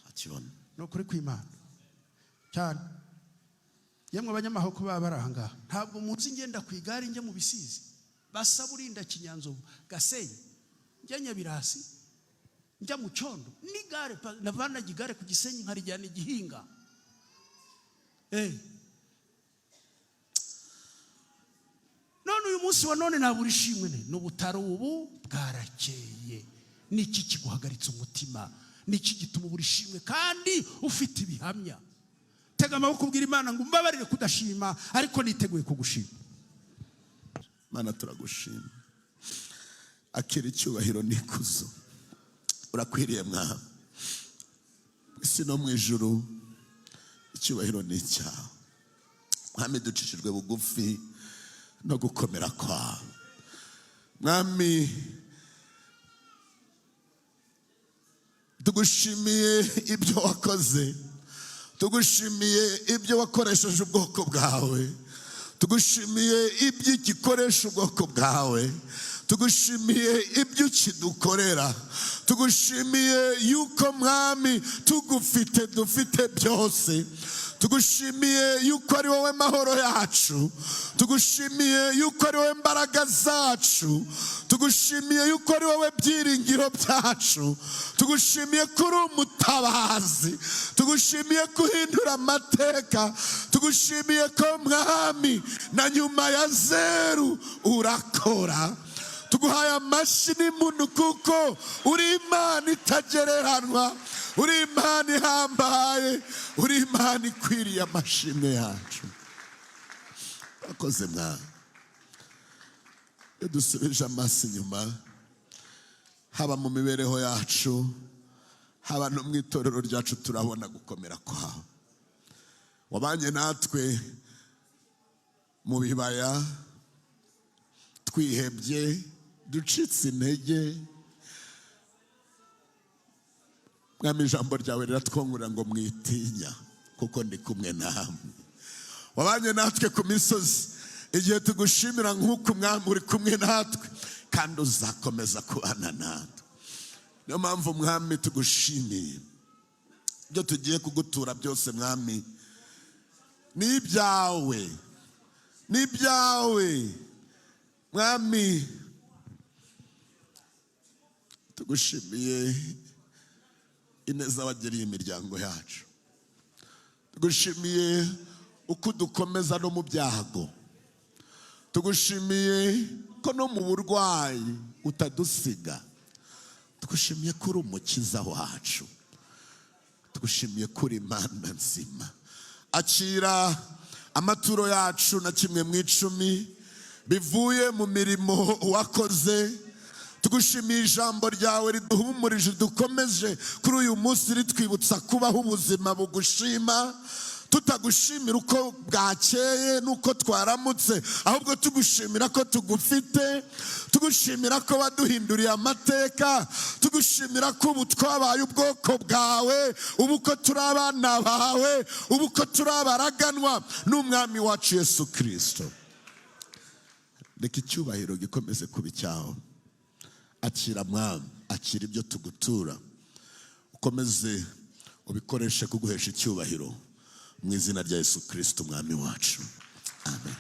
B: Hakibona.
A: Ni ukuri kw'Imana cyane. Yemwe abanyamahoko baba bari aha ngaha, ntabwo muzi ngenda ku igare njya mu Bisizi, Basa, Burinda, Kinyanzovu, Gasenyi, njya Nyabirasi, njya mu Cyondo n'igare. Navanaga igare ku Gisenyi nkarijyana igihinga. None uyu munsi wa none nabura ishimwe ne n'ubutari ubu bwarakeye. Niki kiguhagaritse umutima? Niki gituma ubura ishimwe kandi ufite ibihamya? Tega amaboko, ubwira Imana ngo: "Umbabarire kudashima, ariko niteguye kugushima."
B: Mana, turagushima. Akira icyubahiro n'ikuzo, urakwiriye Mwami. Isi no mu ijuru, icyubahiro ni icyawe Mwami. Ducishijwe bugufi no gukomera kwawe Mwami. Tugushimiye ibyo wakoze, tugushimiye ibyo wakoresheje ubwoko bwawe, tugushimiye ibyo igikoresha ubwoko bwawe, tugushimiye ibyo ukidukorera, tugushimiye yuko Mwami tugufite dufite byose. Tugushimiye yuko ari wowe mahoro yacu, tugushimiye yuko ari wowe mbaraga zacu, tugushimiye yuko ari wowe byiringiro byacu, tugushimiye ko uri umutabazi, tugushimiye ko uhindura amateka, tugushimiye ko Mwami na nyuma ya zeru urakora. Tuguhaye amashyi n'impundu kuko uri Imana itagereranwa, uri Imana ihambaye, uri Imana ikwiriye amashimwe yacu. Urakoze Mwami. Iyo dusubije amaso inyuma, haba mu mibereho yacu, haba no mu itorero ryacu, turabona gukomera kwawe. Wabanye natwe mu bibaya twihebye, ducitse intege. Mwami, ijambo ryawe riratwongorera ngo mwitinya kuko ndi kumwe namwe. Wabanye natwe ku misozi igihe tugushimira nk'uko Umwami uri kumwe natwe kandi uzakomeza kubana natwe. Niyo mpamvu Mwami tugushimiye ibyo tugiye kugutura byose. Mwami, ni ibyawe, ni ibyawe Mwami. Tugushimiye ineza wagiriye imiryango yacu, tugushimiye uko udukomeza no mu byago, tugushimiye ko no mu burwayi utadusiga, tugushimiye ko uri umukiza wacu, tugushimiye ko uri Imana nzima. Akira amaturo yacu na kimwe mu icumi bivuye mu mirimo wakoze. Tugushimiye ijambo ryawe riduhumurije, dukomeje kuri uyu munsi, ritwibutsa kubaho ubuzima bugushima, tutagushimira uko bwakeye n'uko twaramutse, ahubwo tugushimira ko tugufite, tugushimira ko waduhinduriye amateka, tugushimira ko ubu twabaye ubwoko bwawe, ubu ko turi abana bawe, ubu ko turi abaraganwa n'Umwami wacu Yesu Kirisito. Reka icyubahiro gikomeze kuba icyawe. Akira Mwami, akira ibyo tugutura, ukomeze ubikoreshe kuguhesha icyubahiro, mu izina rya Yesu Kirisito Umwami wacu, amen.